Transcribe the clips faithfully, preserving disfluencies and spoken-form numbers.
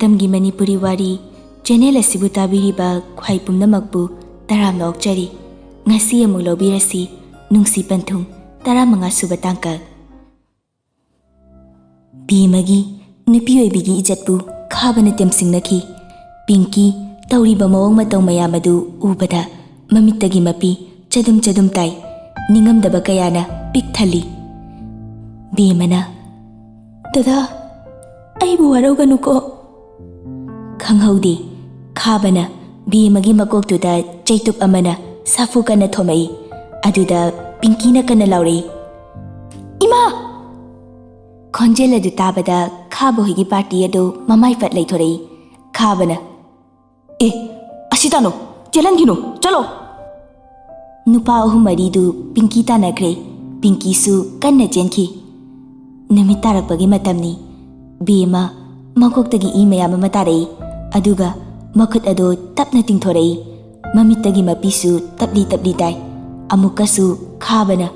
ꯃꯔꯝꯒꯤ ꯃꯅꯤꯄꯨꯔꯤ ꯋꯥꯔꯤ ꯆꯦꯅꯦꯜ ꯑꯁꯤꯕꯨ ꯇꯥꯕꯤꯔꯤꯕ ꯈ꯭ꯋꯥꯏ ꯄꯨꯝꯅꯃꯛꯄꯨ ꯇꯔꯥꯝꯅ ꯑꯣꯛꯆꯔꯤ꯫ ꯉꯁꯤ ꯑꯃꯨꯛ ꯂꯧꯕꯤꯔꯁꯤ ꯅꯨꯡꯁꯤ ꯄꯟꯊꯨꯡ ꯇꯔꯥꯃꯉꯥ ꯁꯨꯕ ꯇꯥꯡꯀꯛ꯫ ꯕꯦꯝꯃꯒꯤ ꯅꯨꯄꯤ ꯑꯣꯏꯕꯤꯒꯤ ꯏꯖꯠꯄꯨ ꯈꯥꯕꯅ ꯇꯦꯝꯁꯤꯡꯅꯈꯤ꯫ ꯄꯤꯡꯀꯤ ꯇꯧꯔꯤꯕ ꯃꯑꯣꯡ ꯃꯇꯧ ꯃꯌꯥꯝ ꯑꯗꯨ ꯎꯕꯗ ꯃꯃꯤꯠꯇꯒꯤ ꯃꯄꯤ ꯆꯗꯨꯝ ꯆꯗꯨꯝ ꯇꯥꯏ꯫ ꯅꯤꯡꯉꯝꯗꯕ ꯀꯌꯥꯅ ꯄꯤꯛ ꯊꯜꯂꯤ꯫ ꯕꯦꯝꯃꯅ, "ꯗꯗꯥ, ꯑꯩꯕꯨ ꯋꯥꯔꯧꯒꯅꯨꯀꯣ"꯫ ꯈꯪꯍꯧꯗꯦ, ꯈꯥꯕꯅ ꯕꯦꯝꯃꯒꯤ ꯃꯀꯣꯛꯇꯨꯗ ꯆꯩꯇꯨꯞ ꯑꯃꯅ ꯁꯥꯐꯨ ꯀꯟꯅ ꯊꯣꯝꯃꯛꯏ꯫ ꯑꯗꯨꯗ ꯄꯤꯡꯀꯤꯅ ꯀꯟꯅ ꯂꯥꯎꯔꯛꯏ, "ꯏꯃꯥ!" ꯈꯣꯟꯖꯦꯜ ꯑꯗꯨ ꯇꯥꯕꯗ ꯈꯥꯕ ꯍꯣꯏꯒꯤ ꯄꯥꯔꯇꯤ ꯑꯗꯨ ꯃꯃꯥꯏ ꯐꯠ ꯂꯩꯊꯣꯔꯛꯏ꯫ ꯈꯥꯕꯅ, "ꯑꯦ, ꯑꯁꯤ ꯇꯥꯅꯨ, ꯆꯦꯜꯍꯟꯈꯤꯅꯨ, ꯆꯠꯂꯣ!" ꯅꯨꯄꯥ ꯑꯍꯨꯝ ꯃꯔꯤꯗꯨ ꯄꯤꯡꯀꯤ ꯇꯥꯟꯅꯈ꯭ꯔꯦ꯫ ꯄꯤꯡꯀꯤꯁꯨ ꯀꯟꯅ ꯆꯦꯟꯈꯤ꯫ ꯅꯨꯃꯤꯠ ꯇꯥꯔꯛꯄꯒꯤ ꯃꯇꯝꯅꯤ꯫ ꯕꯦꯝꯃ ꯃꯀꯣꯛꯇꯒꯤ ꯏ ꯃꯌꯥꯝ ꯑꯃ ꯇꯥꯔꯛꯏ, ꯑꯗꯨꯒ ꯃꯈꯨꯠ ꯑꯗꯨ ꯇꯞꯅ ꯇꯤꯡꯊꯣꯔꯛꯏ꯫ ꯃꯃꯤꯠꯇꯒꯤ ꯃꯄꯤꯁꯨ ꯇꯞꯂꯤ ꯇꯞꯂꯤ ꯇꯥꯏ꯫ ꯑꯃꯨꯛꯀꯁꯨ ꯈꯥꯕꯅ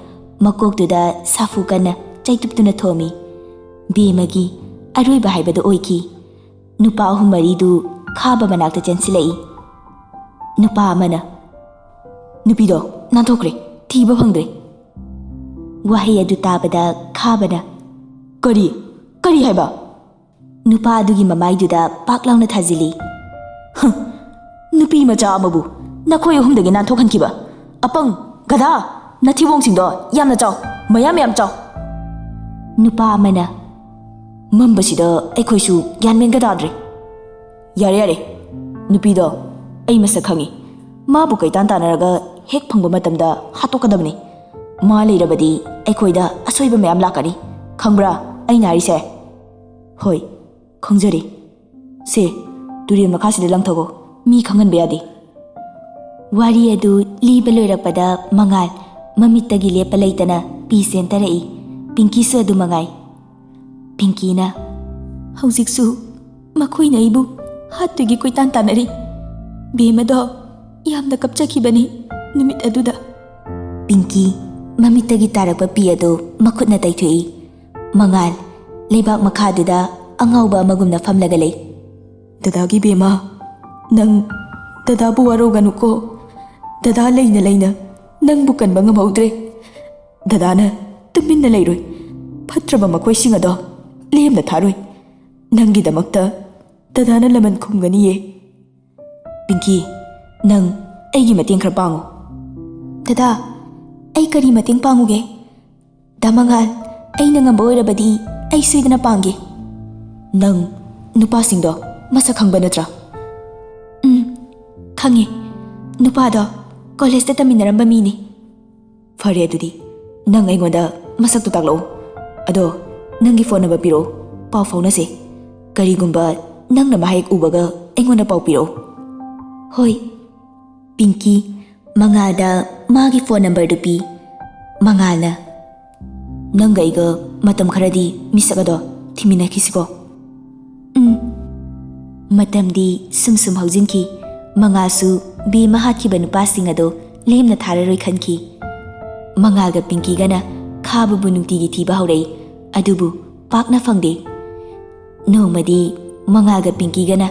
ꯃꯀꯣꯛꯇꯨꯗ ꯁꯥꯐꯨ ꯀꯟꯅ ꯆꯩꯇꯨꯞꯇꯨꯅ ꯊꯣꯝꯃꯤ꯫ ꯕꯦꯝꯃꯒꯤ ꯑꯔꯣꯏꯕ ꯍꯥꯏꯕꯗꯨ ꯑꯣꯏꯈꯤ꯫ ꯅꯨꯄꯥ ꯑꯍꯨꯝ ꯃꯔꯤꯗꯨ ꯈꯥꯕ ꯃꯅꯥꯛꯇ ꯆꯦꯟꯁꯤꯜꯂꯛꯏ꯫ ꯅꯨꯄꯥ ꯑꯃꯅ, "ꯅꯨꯄꯤꯗꯣ ꯅꯥꯟꯊꯣꯛꯈ꯭ꯔꯦ, ꯊꯤꯕ ꯐꯪꯗ꯭ꯔꯦ"꯫ ꯋꯥꯍꯩ ꯑꯗꯨ ꯇꯥꯕꯗ ꯈꯥꯕꯅ, "ꯀꯔꯤ? ꯀꯔꯤ ꯍꯥꯏꯕ?" ꯅꯨꯄꯥ ꯑꯗꯨꯒꯤ ꯃꯃꯥꯏꯗꯨꯗ ꯄꯥꯛ ꯂꯥꯎꯅ ꯊꯥꯖꯤꯜꯂꯤ꯫ "ꯍ, ꯅꯨꯄꯤ ꯃꯆꯥ ꯑꯃꯕꯨ ꯅꯈꯣꯏ ꯑꯍꯨꯝꯗꯒꯤ ꯅꯥꯟꯊꯣꯛꯍꯟꯈꯤꯕ? ꯑꯄꯪ, ꯒꯙꯥ, ꯅꯊꯤꯕꯣꯡꯁꯤꯡꯗꯣ ꯌꯥꯝꯅ ꯆꯥꯎ, ꯃꯌꯥꯝ ꯌꯥꯝ ꯆꯥꯎ!" ꯅꯨꯄꯥ ꯑꯃꯅ, "ꯃꯝꯕꯁꯤꯗ ꯑꯩꯈꯣꯏꯁꯨ ꯒ꯭ꯌꯥꯟ ꯃꯦꯟꯒ ꯇꯥꯗ꯭ꯔꯦ꯫ ꯌꯥꯔꯦ, ꯌꯥꯔꯦ, ꯅꯨꯄꯤꯗꯣ ꯑꯩ ꯃꯁꯛ ꯈꯪꯉꯤ꯫ ꯃꯥꯕꯨ ꯀꯩꯇꯥꯟ ꯇꯥꯟꯅꯔꯒ ꯍꯦꯛ ꯐꯪꯕ ꯃꯇꯝꯗ ꯍꯥꯠꯇꯣꯛꯀꯗꯕꯅꯤ꯫ ꯃꯥ ꯂꯩꯔꯕꯗꯤ ꯑꯩꯈꯣꯏꯗ ꯑꯁꯣꯏꯕ ꯃꯌꯥꯝ ꯂꯥꯛꯀꯅꯤ꯫ ꯈꯪꯕ꯭ꯔꯥ ꯑꯩꯅ ꯍꯥꯏꯔꯤꯁꯦ?" "ꯍꯣꯏ, ꯈꯪꯖꯔꯦ꯫ ꯁꯦ, ꯇꯨꯔꯦꯜ ꯃꯈꯥꯁꯤꯗ ꯂꯪꯊꯧꯑꯣ, ꯃꯤ ꯈꯪꯍꯟꯕ ꯌꯥꯗꯦ"꯫ ꯋꯥꯔꯤ ꯑꯗꯨ ꯂꯤꯕ ꯂꯣꯏꯔꯛꯄꯗ ꯃꯉꯥꯜ ꯃꯃꯤꯠꯇꯒꯤ ꯂꯦꯞꯄ ꯂꯩꯇꯅ ꯄꯤ ꯆꯦꯟꯊꯔꯛꯏ꯫ ꯄꯤꯡꯀꯤꯁꯨ ꯑꯗꯨ ꯃꯉꯥꯏ꯫ ꯄꯤꯡꯀꯤꯅ, "ꯍꯧꯖꯤꯛꯁꯨ ꯃꯈꯣꯏꯅ ꯑꯩꯕꯨ ꯍꯥꯠꯇꯣꯏꯒꯤ ꯀꯣꯏꯇꯥꯟ ꯇꯥꯟꯅꯔꯤ꯫ ꯕꯦꯝꯃꯗꯣ ꯌꯥꯝꯅ ꯀꯞꯆꯈꯤꯕꯅꯤ ꯅꯨꯃꯤꯠ ꯑꯗꯨꯗ"꯫ ꯄꯤꯡꯀꯤ ꯃꯃꯤꯠꯇꯒꯤ ꯇꯥꯔꯛꯄ ꯄꯤ ꯑꯗꯨ ꯃꯈꯨꯠꯅ ꯇꯩꯊꯣꯛꯏ꯫ ꯃꯉꯥꯜ ꯂꯩꯕꯥꯛ ꯃꯈꯥꯗꯨꯗ ꯑꯉꯥꯎꯕ ꯑꯃꯒꯨꯝꯅ ꯐꯝꯂꯒ ꯂꯩ꯫ ꯗꯗꯥꯒꯤ ꯕꯦꯃꯥ, ꯅꯪ ꯗꯗꯥꯕꯨ ꯋꯥꯔꯧꯒꯅꯨꯀꯣ꯫ ꯗꯗꯥ ꯂꯩꯅ ꯂꯩꯅ ꯅꯪꯕꯨ ꯀꯟꯕ ꯉꯝꯍꯧꯗ꯭ꯔꯦ꯫ ꯗꯗꯥꯅ ꯇꯨꯃꯤꯟꯅ ꯂꯩꯔꯣꯏ꯫ ꯐꯠꯇ꯭ꯔꯕ ꯃꯈꯣꯏꯁꯤꯡ ꯑꯗꯣ ꯂꯦꯝꯅ ꯊꯥꯔꯣꯏ꯫ ꯅꯪꯒꯤꯗꯃꯛꯇ ꯗꯗꯥꯅ ꯂꯃꯟ ꯈꯨꯝꯒꯅꯤꯌꯦ꯫ ꯄꯤꯡꯀꯤ, ꯅꯪ ꯑꯩꯒꯤ ꯃꯇꯦꯡ ꯈꯔ ꯄꯥꯡꯉꯨ꯫ ꯗꯗꯥ, ꯑꯩ ꯀꯔꯤ ꯃꯇꯦꯡ ꯄꯥꯡꯉꯨꯒꯦ? ꯗꯥ ꯃꯉꯥꯜ, ꯑꯩꯅ ꯉꯝꯕ ꯑꯣꯏꯔꯕꯗꯤ ꯑꯩ ꯁꯣꯏꯗꯅ ꯄꯥꯡꯒꯦ꯫ ꯅꯪ ꯅꯨꯄꯥꯁꯤꯡꯗꯣ ꯃꯁꯛ ꯈꯪꯕ ꯅꯠꯇ꯭ꯔꯥ? ꯎꯝ, ꯈꯪꯉꯦ꯫ ꯅꯨꯄꯥꯗꯣ ꯀꯣꯂꯦꯖꯇ ꯇꯝꯃꯤꯟꯅꯔꯝꯕ ꯃꯤꯅꯤ꯫ ꯐꯔꯦ, ꯑꯗꯨꯗꯤ ꯅꯪ ꯑꯩꯉꯣꯟꯗ ꯃꯁꯛꯇꯨ ꯇꯥꯛꯂꯛꯎ꯫ ꯑꯗꯣ ꯅꯪꯒꯤ ꯐꯣꯟ ꯅꯝꯕꯔ ꯄꯤꯔꯛꯎ, ꯄꯥꯎ ꯐꯥꯎꯅꯁꯦ꯫ ꯀꯔꯤꯒꯨꯝꯕ ꯅꯪꯅ ꯃꯍꯥꯛ ꯎꯕꯒ ꯑꯩꯉꯣꯟꯗ ꯄꯥꯎ ꯄꯤꯔꯛꯎ꯫ ꯍꯣꯏ꯫ ꯄꯤꯡꯀꯤ ꯃꯉꯥꯜꯗ ꯃꯥꯒꯤ ꯐꯣꯟ ꯅꯝꯕꯔꯗꯨ ꯄꯤ꯫ ꯃꯉꯥꯜꯅ, "ꯅꯪꯒ ꯑꯩꯒ ꯃꯇꯝ ꯈꯔꯗꯤ ꯃꯤꯁꯛ ꯑꯗꯣ ꯊꯤꯃꯤꯟꯅꯈꯤꯁꯤꯀꯣ?" ꯎꯝ꯫ ꯃꯇꯝꯗꯤ ꯁꯨꯝ ꯁꯨꯝ ꯍꯧꯖꯤꯟꯈꯤ꯫ ꯃꯉꯥꯜꯁꯨ ꯕꯦꯃꯥ ꯍꯥꯠꯈꯤꯕ ꯅꯨꯄꯥꯁꯤꯡ ꯑꯗꯣ ꯂꯦꯝꯅ ꯊꯥꯔꯔꯣꯏ ꯈꯟꯈꯤ꯫ ꯃꯉꯥꯜꯒ ꯄꯤꯡꯀꯤꯒꯅ ꯈꯥꯕꯕꯨ ꯅꯨꯡꯇꯤꯒꯤ ꯊꯤꯕ ꯍꯧꯔꯛꯏ, ꯑꯗꯨꯕꯨ ꯄꯥꯛꯅ ꯐꯪꯗꯦ꯫ ꯅꯣꯡꯃꯗꯤ ꯃꯉꯥꯜꯒ ꯄꯤꯡꯀꯤꯒꯅ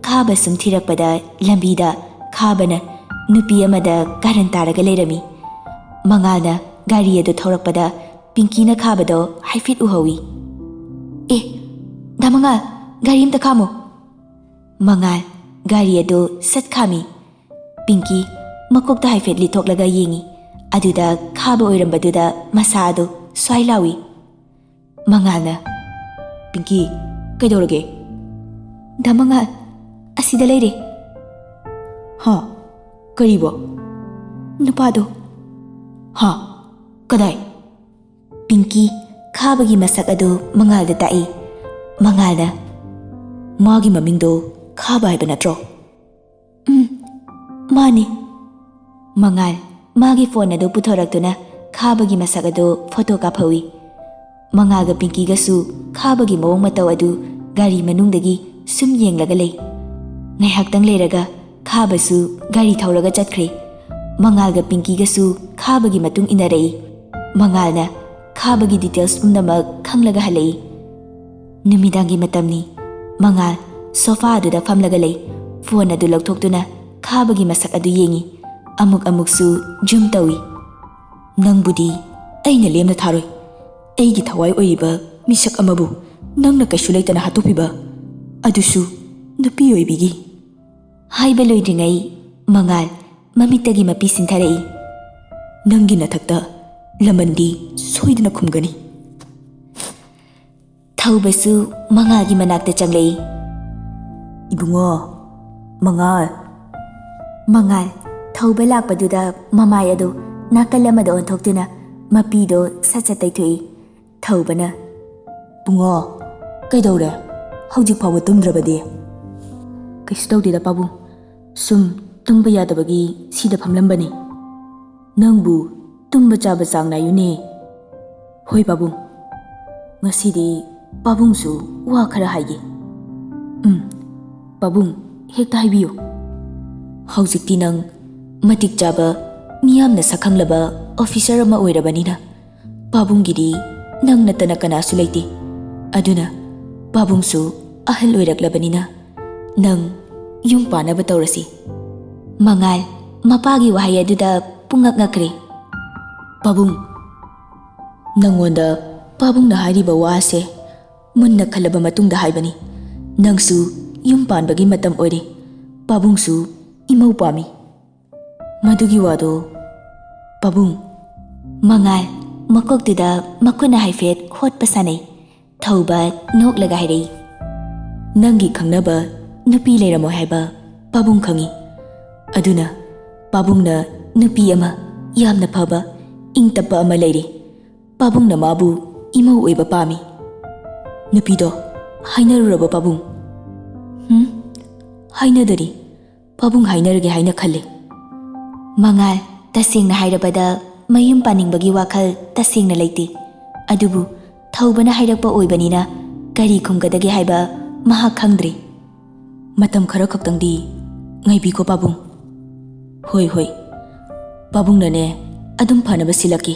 ꯈꯥꯕ ꯁꯨꯝ ꯊꯤꯔꯛꯄꯗ, ꯂꯝꯕꯤꯗ ꯈꯥꯕꯅ ꯅꯨꯄꯤ ꯑꯃꯗ ꯀꯥꯔꯟ ꯇꯥꯔꯒ ꯂꯩꯔꯝꯃꯤ꯫ ꯃꯉꯥꯜꯅ ꯒꯥꯔꯤ ꯑꯗꯨ ꯊꯧꯔꯛꯄꯗ ꯄꯤꯡꯀꯤꯅ ꯈꯥꯕꯗꯣ ꯍꯥꯏꯐꯦꯠ ꯎꯍꯧꯏ꯫ "ꯑꯦ, ꯗꯥ ꯃꯉꯥꯜ, ꯒꯥꯔꯤ ꯑꯝꯇ ꯈꯥꯝꯃꯣ꯫" ꯃꯉꯥꯜ ꯒꯥꯔꯤ ꯑꯗꯨ ꯁꯠ ꯈꯥꯝꯃꯤ꯫ ꯄꯤꯡꯀꯤ ꯃꯀꯣꯛꯇ ꯍꯥꯏꯐꯦꯠ ꯂꯤꯊꯣꯛꯂꯒ ꯌꯦꯡꯉꯤ꯫ ꯑꯗꯨꯗ ꯈꯥꯕ ꯑꯣꯏꯔꯝꯕꯗꯨꯗ ꯃꯁꯥ ꯑꯗꯨ ꯁ꯭ꯋꯥꯏ ꯂꯥꯎꯏ꯫ ꯃꯉꯥꯜꯅ, "ꯄꯤꯡꯀꯤ, ꯀꯩꯗꯧꯔꯒꯦ?" "ꯗꯥ ꯃꯉꯥꯜ, ꯑꯁꯤꯗ ꯂꯩꯔꯦ꯫" "ꯍꯥ? ꯀꯔꯤꯕꯣ?" "ꯅꯨꯄꯥꯗꯣ꯫" "ꯍꯥ? ꯀꯗꯥꯏ?" ꯄꯤꯡꯀꯤ ꯈꯥꯕꯒꯤ ꯃꯁꯛ ꯑꯗꯨ ꯃꯉꯥꯜꯗ ꯇꯥꯛꯏ꯫ ꯃꯉꯥꯜꯅ, "ꯃꯥꯒꯤ ꯃꯃꯤꯡꯗꯣ ꯈꯥꯕ ꯍꯥꯏꯕ ꯅꯠꯇ꯭ꯔꯣ?" "ꯎꯝ, ꯃꯥꯅꯤ꯫" ꯃꯉꯥꯜ ꯃꯥꯒꯤ ꯐꯣꯟ ꯑꯗꯨ ꯄꯨꯊꯣꯔꯛꯇꯨꯅ ꯈꯥꯕꯒꯤ ꯃꯁꯛ ꯑꯗꯨ ꯐꯣꯇꯣ ꯀꯥꯞꯍꯧꯏ꯫ ꯃꯉꯥꯜꯒ ꯄꯤꯡꯀꯤꯒꯁꯨ ꯈꯥꯕꯒꯤ ꯃꯑꯣꯡ ꯃꯇꯧ ꯑꯗꯨ ꯒꯥꯔꯤ ꯃꯅꯨꯡꯗꯒꯤ ꯁꯨꯝ ꯌꯦꯡꯂꯒ ꯂꯩ꯫ ꯉꯥꯏꯍꯥꯛꯇꯪ ꯂꯩꯔꯒ ꯈꯥꯕꯁꯨ ꯒꯥꯔꯤ ꯊꯧꯔꯒ ꯆꯠꯈ꯭ꯔꯦ꯫ ꯃꯉꯥꯜꯒ ꯄꯤꯡꯀꯤꯒꯁꯨ ꯈꯥꯕꯒꯤ ꯃꯇꯨꯡ ꯏꯟꯅꯔꯛꯏ꯫ ꯃꯉꯥꯜꯅ ꯈꯥꯕꯒꯤ details ꯄꯨꯝꯅꯃꯛ ꯈꯪꯂꯒ ꯍꯜꯂꯛꯏ꯫ ꯅꯨꯃꯤꯗꯥꯡꯒꯤ ꯃꯇꯝꯅꯤ꯫ ꯃꯉꯥꯜ ꯁꯣꯐꯥ ꯑꯗꯨꯗ ꯐꯝꯂꯒ ꯂꯩ꯫ ꯐꯣꯟ ꯑꯗꯨ ꯂꯧꯊꯣꯛꯇꯨꯅ ꯈꯥꯕꯒꯤ ꯃꯁꯛ ꯑꯗꯨ ꯌꯦꯡꯏ꯫ ꯑꯃꯨꯛ ꯑꯃꯨꯛꯁꯨ ꯖꯨꯝ ꯇꯧꯏ꯫ "ꯅꯪꯕꯨꯗꯤ ꯑꯩꯅ ꯂꯦꯝꯅ ꯊꯥꯔꯣꯏ꯫ ꯑꯩꯒꯤ ꯊꯋꯥꯏ ꯑꯣꯏꯔꯤꯕ ꯃꯤꯁꯛ ꯑꯃꯕꯨ ꯅꯪꯅ ꯀꯩꯁꯨ ꯂꯩꯇꯅ ꯍꯥꯠꯇꯣꯛꯄꯤꯕ, ꯑꯗꯨꯁꯨ ꯅꯨꯄꯤ ꯑꯣꯏꯕꯤꯒꯤ"꯫ ꯍꯥꯏꯕ ꯂꯣꯏꯗ꯭ꯔꯤꯉꯩ ꯃꯉꯥꯜ ꯃꯃꯤꯠꯇꯒꯤ ꯃꯄꯤ ꯁꯤꯟꯊꯔꯛꯏ꯫ "ꯅꯪꯒꯤ ꯅꯊꯛꯇ ꯂꯃꯟꯗꯤ ꯁꯣꯏꯗꯅ ꯈꯨꯝꯒꯅꯤ"꯫ ꯊꯧꯕꯁꯨ ꯃꯉꯥꯜꯒꯤ ꯃꯅꯥꯛꯇ ꯆꯪꯂꯛꯏ꯫ "ꯏꯕꯨꯡꯉꯣ, ꯃꯉꯥꯜ"꯫ ꯃꯉꯥꯜ ꯊꯧꯕ ꯂꯥꯛꯄꯗꯨꯗ ꯃꯃꯥꯏ ꯑꯗꯨ ꯅꯥꯀꯜ ꯑꯃꯗ ꯑꯣꯟꯊꯣꯛꯇꯨꯅ ꯃꯄꯤꯗꯣ ꯁꯠ ꯁꯠ ꯇꯩꯊꯣꯛꯏ꯫ ꯊꯧꯕꯅ, "ꯕꯨꯡꯉꯣ, ꯀꯩꯗꯧꯔꯦ? ꯍꯧꯖꯤꯛ ꯐꯥꯎꯕ ꯇꯨꯝꯗ꯭ꯔꯕꯗꯤ?" "ꯀꯩꯁꯨ ꯇꯧꯗꯦꯗ ꯄꯥꯕꯨꯡ, ꯁꯨꯝ ꯇꯨꯝꯕ ꯌꯥꯗꯕꯒꯤ ꯁꯤꯗ ꯐꯝꯂꯝꯕꯅꯤ꯫ ꯅꯪꯕꯨ ꯇꯨꯝꯕ ꯆꯥꯕ ꯆꯥꯡ ꯅꯥꯏꯌꯨꯅꯦ"꯫ "ꯍꯣꯏ ꯄꯥꯕꯨꯡ, ꯉꯁꯤꯗꯤ ꯄꯥꯕꯨꯡꯁꯨ ꯋꯥ ꯈꯔ ꯍꯥꯏꯒꯦ"꯫ "ꯎꯝ, ꯄꯥꯕꯨꯡ, ꯍꯦꯛꯇ ꯍꯥꯏꯕꯤꯌꯨ"꯫ "ꯍꯧꯖꯤꯛꯇꯤ ꯅꯪ ꯃꯇꯤꯛ ꯆꯥꯕ, ꯃꯤꯌꯥꯝꯅ ꯁꯛꯈꯪꯂꯕ ꯑꯣꯐꯤꯁꯔ ꯑꯃ ꯑꯣꯏꯔꯕꯅꯤꯅ, ꯄꯥꯕꯨꯡꯒꯤꯗꯤ ꯅꯪ ꯅꯠꯇꯅ ꯀꯅꯥꯁꯨ ꯂꯩꯇꯦ꯫ ꯑꯗꯨꯅ ꯄꯥꯕꯨꯡꯁꯨ ꯑꯍꯜ ꯑꯣꯏꯔꯛꯂꯕꯅꯤꯅ, ꯅꯪ ꯌꯨꯝ ꯄꯥꯟꯅꯕ ꯇꯧꯔꯁꯤ"꯫ ꯃꯉꯥꯜ ꯃꯄꯥꯒꯤ ꯋꯥꯍꯩ ꯑꯗꯨꯗ ꯄꯨꯡꯉꯛ ꯉꯛꯈ꯭ꯔꯦ꯫ "ꯄꯥꯕꯨꯡ, ꯅꯪꯉꯣꯟꯗ ꯄꯥꯕꯨꯡꯅ ꯍꯥꯏꯔꯤꯕ ꯋꯥꯁꯦ ꯃꯨꯟꯅ ꯈꯜꯂꯕ ꯃꯇꯨꯡꯗ ꯍꯥꯏꯕꯅꯤ꯫ ꯅꯪꯁꯨ ꯌꯨꯝ ꯄꯥꯟꯕꯒꯤ ꯃꯇꯝ ꯑꯣꯏꯔꯦ꯫ ꯄꯥꯕꯨꯡꯁꯨ ꯏꯃꯧ ꯄꯥꯝꯃꯤ"꯫ "ꯃꯗꯨꯒꯤ ꯋꯥꯗꯣ, ꯄꯥꯕꯨꯡ"꯫ ꯃꯉꯥꯜ ꯃꯀꯣꯛꯇꯨꯗ ꯃꯈꯨꯠꯅ ꯍꯥꯏꯐꯦꯠ ꯍꯣꯠꯄ ꯁꯥꯟꯅꯩ꯫ ꯊꯧꯕ ꯅꯣꯛꯂꯒ ꯍꯥꯏꯔꯛꯏ, "ꯅꯪꯒꯤ ꯈꯪꯅꯕ ꯅꯨꯄꯤ ꯂꯩꯔꯝꯃꯣꯏ ꯍꯥꯏꯕ ꯄꯥꯕꯨꯡ ꯈꯪꯏ꯫ ꯑꯗꯨꯅ ꯄꯥꯕꯨꯡꯅ ꯅꯨꯄꯤ ꯑꯃ ꯌꯥꯝꯅ ꯐꯕ, ꯏꯪ ꯇꯞꯄ ꯑꯃ ꯂꯩꯔꯦ꯫ ꯄꯥꯕꯨꯡꯅ ꯃꯥꯕꯨ ꯏꯃꯧ ꯑꯣꯏꯕ ꯄꯥꯝꯃꯤ"꯫ "ꯅꯨꯄꯤꯗꯣ ꯍꯥꯏꯅꯔꯨꯔꯕ ꯄꯥꯕꯨꯡ?" "ꯍꯨꯝ? ꯍꯥꯏꯅꯗꯔꯤ꯫ ꯄꯥꯕꯨꯡ ꯍꯥꯏꯅꯔꯒꯦ ꯍꯥꯏꯅ ꯈꯜꯂꯤ"꯫ ꯃꯉꯥꯜ, ꯇꯁꯦꯡꯅ ꯍꯥꯏꯔꯕꯗ, ꯃꯌꯨꯝ ꯄꯥꯅꯤꯡꯕꯒꯤ ꯋꯥꯈꯜ ꯇꯁꯦꯡꯅ ꯂꯩꯇꯦ꯫ ꯑꯗꯨꯕꯨ ꯊꯧꯕꯅ ꯍꯥꯏꯔꯛꯄ ꯑꯣꯏꯕꯅꯤꯅ ꯀꯔꯤ ꯈꯨꯝꯒꯗꯒꯦ ꯍꯥꯏꯕ ꯃꯍꯥꯛ ꯈꯪꯗ꯭ꯔꯦ꯫ "ꯃꯇꯝ ꯈꯔ ꯈꯛꯇꯪꯗꯤ ꯉꯥꯏꯕꯤꯈꯣ ꯄꯥꯕꯨꯡ"꯫ "ꯍꯣꯏ, ꯍꯣꯏ꯫ ꯄꯥꯕꯨꯡꯅꯅꯦ ꯑꯗꯨꯝ ꯐꯅꯕ ꯁꯤꯜꯂꯛꯀꯦ꯫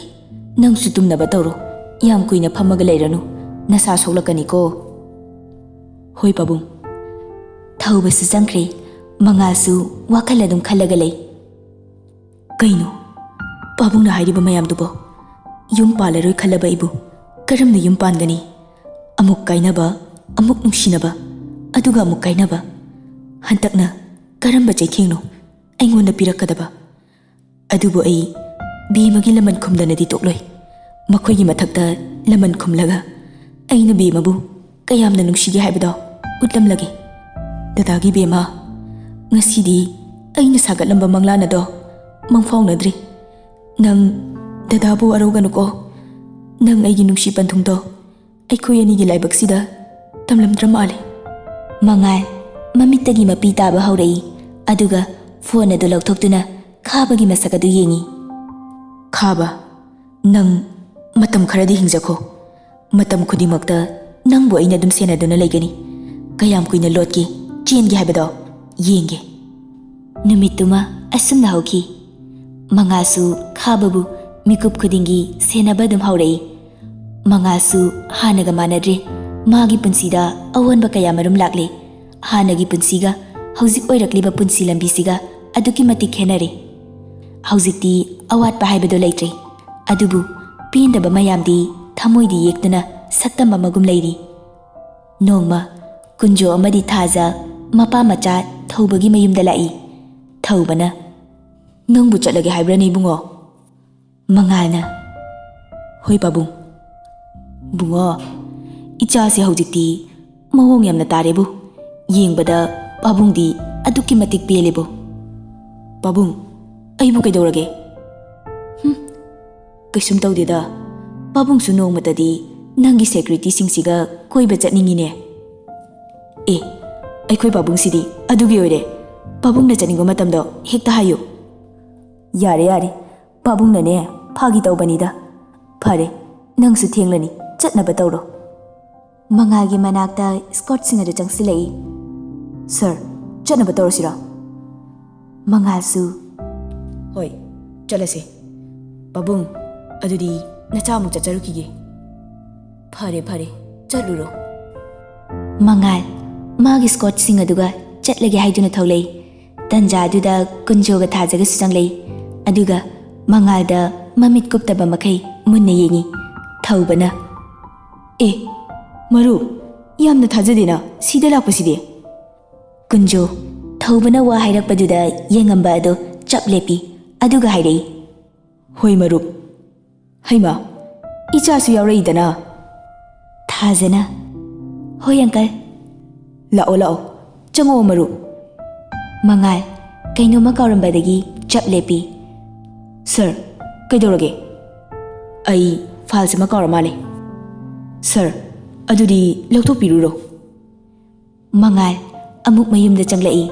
ꯅꯪꯁꯨ ꯇꯨꯝꯅꯕ ꯇꯧꯔꯣ꯫ ꯌꯥꯝ ꯀꯨꯏꯅ ꯐꯝꯃꯒ ꯂꯩꯔꯅꯨ꯫ ꯅꯁꯥ ꯁꯣꯛꯂꯛꯀꯅꯤꯀꯣ"꯫ "ꯍꯣꯏ ꯄꯥꯕꯨꯡ"꯫ ꯊꯧꯕꯁꯨ ꯆꯪꯈ꯭ꯔꯦ꯫ ꯃꯉꯥꯜꯁꯨ ꯋꯥꯈꯜ ꯑꯗꯨꯝ ꯈꯜꯂꯒ ꯂꯩ꯫ ꯀꯩꯅꯣ ꯄꯥꯕꯨꯡꯅ ꯍꯥꯏꯔꯤꯕ ꯃꯌꯥꯝꯗꯨꯕꯣ? ꯌꯨꯝ ꯄꯥꯜꯂꯔꯣꯏ ꯈꯜꯂꯕ ꯑꯩꯕꯨ ꯀꯔꯝꯅ ꯌꯨꯝ ꯄꯥꯟꯒꯅꯤ? ꯑꯃꯨꯛ ꯀꯥꯏꯅꯕ, ꯑꯃꯨꯛ ꯅꯨꯡꯁꯤꯅꯕ, ꯑꯗꯨꯒ ꯑꯃꯨꯛ ꯀꯥꯏꯅꯕ꯫ ꯍꯟꯗꯛꯅ ꯀꯔꯝꯕ ꯆꯩꯊꯦꯡꯅꯣ ꯑꯩꯉꯣꯟꯗ ꯄꯤꯔꯛꯀꯗꯕ? ꯑꯗꯨꯕꯨ ꯑꯩ ꯕꯦꯝꯃꯒꯤ ꯂꯃꯟ ꯈꯨꯝꯗꯅꯗꯤ ꯇꯣꯛꯂꯣꯏ꯫ ꯃꯈꯣꯏꯒꯤ ꯃꯊꯛꯇ ꯂꯃꯟ ꯈꯨꯝꯂꯒ ꯑꯩꯅ ꯕꯦꯝꯃꯕꯨ ꯀꯌꯥꯝꯅ ꯅꯨꯡꯁꯤꯒꯦ ꯍꯥꯏꯕꯗꯣ ꯎꯠꯂꯝꯂꯒꯦ꯫ ꯗꯗꯥꯒꯤ ꯕꯦꯝꯃ, ꯉꯁꯤꯗꯤ ꯑꯩꯅ ꯁꯥꯒꯠꯂꯝꯕ ꯃꯪꯂꯥꯟ ꯑꯗꯣ ꯃꯪꯐꯥꯎꯅꯗ꯭ꯔꯦ꯫ ꯅꯪ ꯗꯗꯥꯕꯨ ꯋꯥꯔꯧꯒꯅꯨꯀꯣ꯫ ꯅꯪ ꯑꯩꯒꯤ ꯅꯨꯡꯁꯤ ꯄꯟꯊꯨꯡꯗꯣ ꯑꯩꯈꯣꯏ ꯑꯅꯤꯒꯤ ꯂꯥꯏꯕꯛꯁꯤꯗ ꯇꯝꯂꯝꯗ꯭ꯔ ꯃꯥꯜꯂꯦ꯫ ꯃꯉꯥꯜ ꯃꯃꯤꯠꯇꯒꯤ ꯃꯄꯤ ꯇꯥꯕ ꯍꯧꯔꯛꯏ꯫ ꯑꯗꯨꯒ ꯐꯣꯟ ꯑꯗꯨ ꯂꯧꯊꯣꯛꯇꯨꯅ ꯈꯥꯕꯒꯤ ꯃꯁꯛ ꯑꯗꯨ ꯌꯦꯡꯏ꯫ ꯈꯥꯕ, ꯅꯪ ꯃꯇꯝ ꯈꯔꯗꯤ ꯍꯤꯡꯖꯈꯣ꯫ ꯃꯇꯝ ꯈꯨꯗꯤꯡꯃꯛꯇ ꯅꯪꯕꯨ ꯑꯩꯅ ꯑꯗꯨꯝ ꯁꯦꯟꯅꯗꯨꯅ ꯂꯩꯒꯅꯤ꯫ ꯀꯌꯥꯝ ꯀꯨꯏꯅ ꯂꯣꯠꯀꯦ? ꯆꯦꯟꯒꯦ ꯍꯥꯏꯕꯗꯣ ꯌꯦꯡꯒꯦ꯫ ꯅꯨꯃꯤꯠꯇꯨꯃ ꯑꯁꯨꯝꯅ ꯍꯧꯈꯤ꯫ ꯃꯉꯥꯜꯁꯨ ꯈꯥꯕꯕꯨ ꯃꯤꯀꯨꯞ ꯈꯨꯗꯤꯡꯒꯤ ꯁꯦꯟꯅꯕ ꯑꯗꯨꯝ ꯍꯧꯔꯛꯏ꯫ ꯃꯉꯥꯜꯁꯨ ꯍꯥꯟꯅꯒ ꯃꯥꯟꯅꯗ꯭ꯔꯦ꯫ ꯃꯥꯒꯤ ꯄꯨꯟꯁꯤꯗ ꯑꯑꯣꯟꯕ ꯀꯌꯥ ꯃꯔꯨꯝ ꯂꯥꯛꯂꯦ꯫ ꯍꯥꯟꯅꯒꯤ ꯄꯨꯟꯁꯤꯒ ꯍꯧꯖꯤꯛ ꯑꯣꯏꯔꯛꯂꯤꯕ ꯄꯨꯟꯁꯤ ꯂꯝꯕꯤꯁꯤꯒ ꯑꯗꯨꯛꯀꯤ ꯃꯇꯤꯛ ꯈꯦꯠꯅꯔꯦ꯫ ꯍꯧꯖꯤꯛꯇꯤ ꯑꯋꯥꯠꯄ ꯍꯥꯏꯕꯗꯣ ꯂꯩꯇ꯭ꯔꯦ꯫ ꯑꯗꯨꯕꯨ ꯄꯦꯟꯗꯕ ꯃꯌꯥꯝꯗꯤ ꯊꯃꯣꯏꯗ ꯌꯦꯛꯇꯨꯅ ꯁꯛꯇꯝ ꯑꯃꯒꯨꯝ ꯂꯩꯔꯤ꯫ ꯅꯣꯡꯃ ꯀꯨꯟꯖꯣ ꯑꯃꯗꯤ ꯊꯥꯖ ꯃꯄꯥ ꯃꯆꯥ ꯊꯧꯕꯒꯤ ꯃꯌꯨꯝꯗ ꯂꯥꯛꯏ꯫ ꯊꯧꯕꯅ, "ꯅꯪꯕꯨ ꯆꯠꯂꯒꯦ ꯍꯥꯏꯕ꯭ꯔꯅꯦ, ꯏꯕꯨꯡꯉꯣ?" ꯃꯉꯥꯜꯅ, "ꯍꯣꯏ, ꯄꯥꯕꯨꯡ꯫" "ꯕꯨꯡꯉꯣ, ꯏꯆꯥꯁꯦ ꯍꯧꯖꯤꯛꯇꯤ ꯃꯑꯣꯡ ꯌꯥꯝꯅ ꯇꯥꯔꯦꯕꯨ꯫ ꯌꯦꯡꯕꯗ ꯄꯥꯕꯨꯡꯗꯤ ꯑꯗꯨꯛꯀꯤ ꯃꯇꯤꯛ ꯄꯦꯜꯂꯦꯕꯨ꯫" "ꯄꯥꯕꯨꯡ, ꯑꯩꯕꯨ ꯀꯩꯗꯧꯔꯒꯦ?" "ꯍꯨꯝ, ꯀꯩꯁꯨꯝ ꯇꯧꯗꯦꯗ꯫ ꯄꯥꯕꯨꯡꯁꯨ ꯅꯣꯡꯃꯇꯗꯤ ꯅꯪꯒꯤ ꯁꯦꯀ꯭ꯌꯨꯔꯤꯇꯤꯁꯤꯡꯁꯤꯒ ꯀꯣꯏꯕ ꯆꯠꯅꯤꯡꯉꯤꯅꯦ꯫" "ꯑꯦ, ꯑꯩꯈꯣꯏ ꯄꯥꯕꯨꯡꯁꯤꯗꯤ ꯑꯗꯨꯒꯤ ꯑꯣꯏꯔꯦ꯫ ꯄꯥꯕꯨꯡꯅ ꯆꯠꯅꯤꯡꯕ ꯃꯇꯝꯗꯣ ꯍꯦꯛꯇ ꯍꯥꯏꯌꯨ꯫" "ꯌꯥꯔꯦ, ꯌꯥꯔꯦ, ꯄꯥꯕꯨꯡꯅꯅꯦ ꯐꯥꯒꯤ ꯇꯧꯕꯅꯤꯗ꯫ ꯐꯔꯦ, ꯅꯪꯁꯨ ꯊꯦꯡꯂꯅꯤ, ꯆꯠꯅꯕ ꯇꯧꯔꯣ꯫" ꯃꯉꯥꯜꯒꯤ ꯃꯅꯥꯛꯇ ꯁ꯭ꯀꯣꯠꯁꯤꯡ ꯑꯗꯨ ꯆꯪꯁꯤꯜꯂꯛꯏ꯫ "ꯁꯔ, ꯆꯠꯅꯕ ꯇꯧꯔꯁꯤꯔꯣ?" ꯃꯉꯥꯜꯁꯨ, "ꯍꯣꯏ, ꯆꯠꯂꯁꯦ꯫ ꯄꯥꯕꯨꯡ, ꯑꯗꯨꯗꯤ ꯅꯆꯥ ꯑꯃꯨꯛ ꯆꯠꯆꯔꯨꯈꯤꯒꯦ꯫" "ꯐꯔꯦ, ꯐꯔꯦ, ꯆꯠꯂꯨꯔꯣ꯫" ꯃꯉꯥꯜ ꯃꯥꯒꯤ ꯁ꯭ꯀꯣꯠꯁꯤꯡ ꯑꯗꯨꯒ ꯆꯠꯂꯒꯦ ꯍꯥꯏꯗꯨꯅ ꯊꯣꯛꯂꯛꯏ꯫ ꯇꯟꯖꯥ ꯑꯗꯨꯗ ꯀꯨꯟꯖꯣꯒ ꯊꯥꯖꯒꯁꯨ ꯆꯪꯂꯛꯏ꯫ ꯑꯗꯨꯒ ꯃꯉꯥꯜꯗ ꯃꯃꯤꯠ ꯀꯨꯞꯇꯕ ꯃꯈꯩ ꯃꯨꯟꯅ ꯌꯦꯡꯉꯤ꯫ ꯊꯧꯕꯅ, "ꯑꯦ, ꯃꯔꯨꯞ, ꯌꯥꯝꯅ ꯊꯥꯖꯗꯦꯅ ꯁꯤꯗ ꯂꯥꯛꯄꯁꯤꯗꯤ?" ꯀꯨꯟꯖꯣ, ꯊꯧꯕꯅ ꯋꯥ ꯍꯥꯏꯔꯛꯄꯗꯨꯗ ꯌꯦꯡꯉꯝꯕ ꯑꯗꯨ ꯆꯞ ꯂꯦꯞꯄꯤ꯫ ꯑꯗꯨꯒ ꯍꯥꯏꯔꯛꯏ, "ꯍꯣꯏ ꯃꯔꯨꯞ꯫ ꯍꯩꯃꯥ, ꯏꯆꯥꯁꯨ ꯌꯥꯎꯔꯛꯏꯗꯅ?" ꯊꯥꯖꯅ, "ꯍꯣꯏ ꯑꯪꯀꯜ꯫" "ꯂꯥꯛꯑꯣ ꯂꯥꯛꯑꯣ, ꯆꯪꯉꯛꯑꯣ ꯃꯔꯨꯞ꯫" ꯃꯉꯥꯜ, ꯀꯩꯅꯣꯝꯃ ꯀꯥꯎꯔꯝꯕꯗꯒꯤ ꯆꯞ ꯂꯦꯞꯄꯤ꯫ "ꯁꯔ, ꯀꯩꯗꯧꯔꯒꯦ?" "ꯑꯩ ꯐꯥꯏꯜꯁ ꯑꯃ ꯀꯥꯎꯔ ꯃꯥꯜꯂꯦ꯫" "ꯁꯔ, ꯑꯗꯨꯗꯤ ꯂꯧꯊꯣꯛꯄꯤꯔꯨꯔꯣ꯫" ꯃꯉꯥꯜ ꯑꯃꯨꯛ ꯃꯌꯨꯝꯗ ꯆꯪꯂꯛꯏ꯫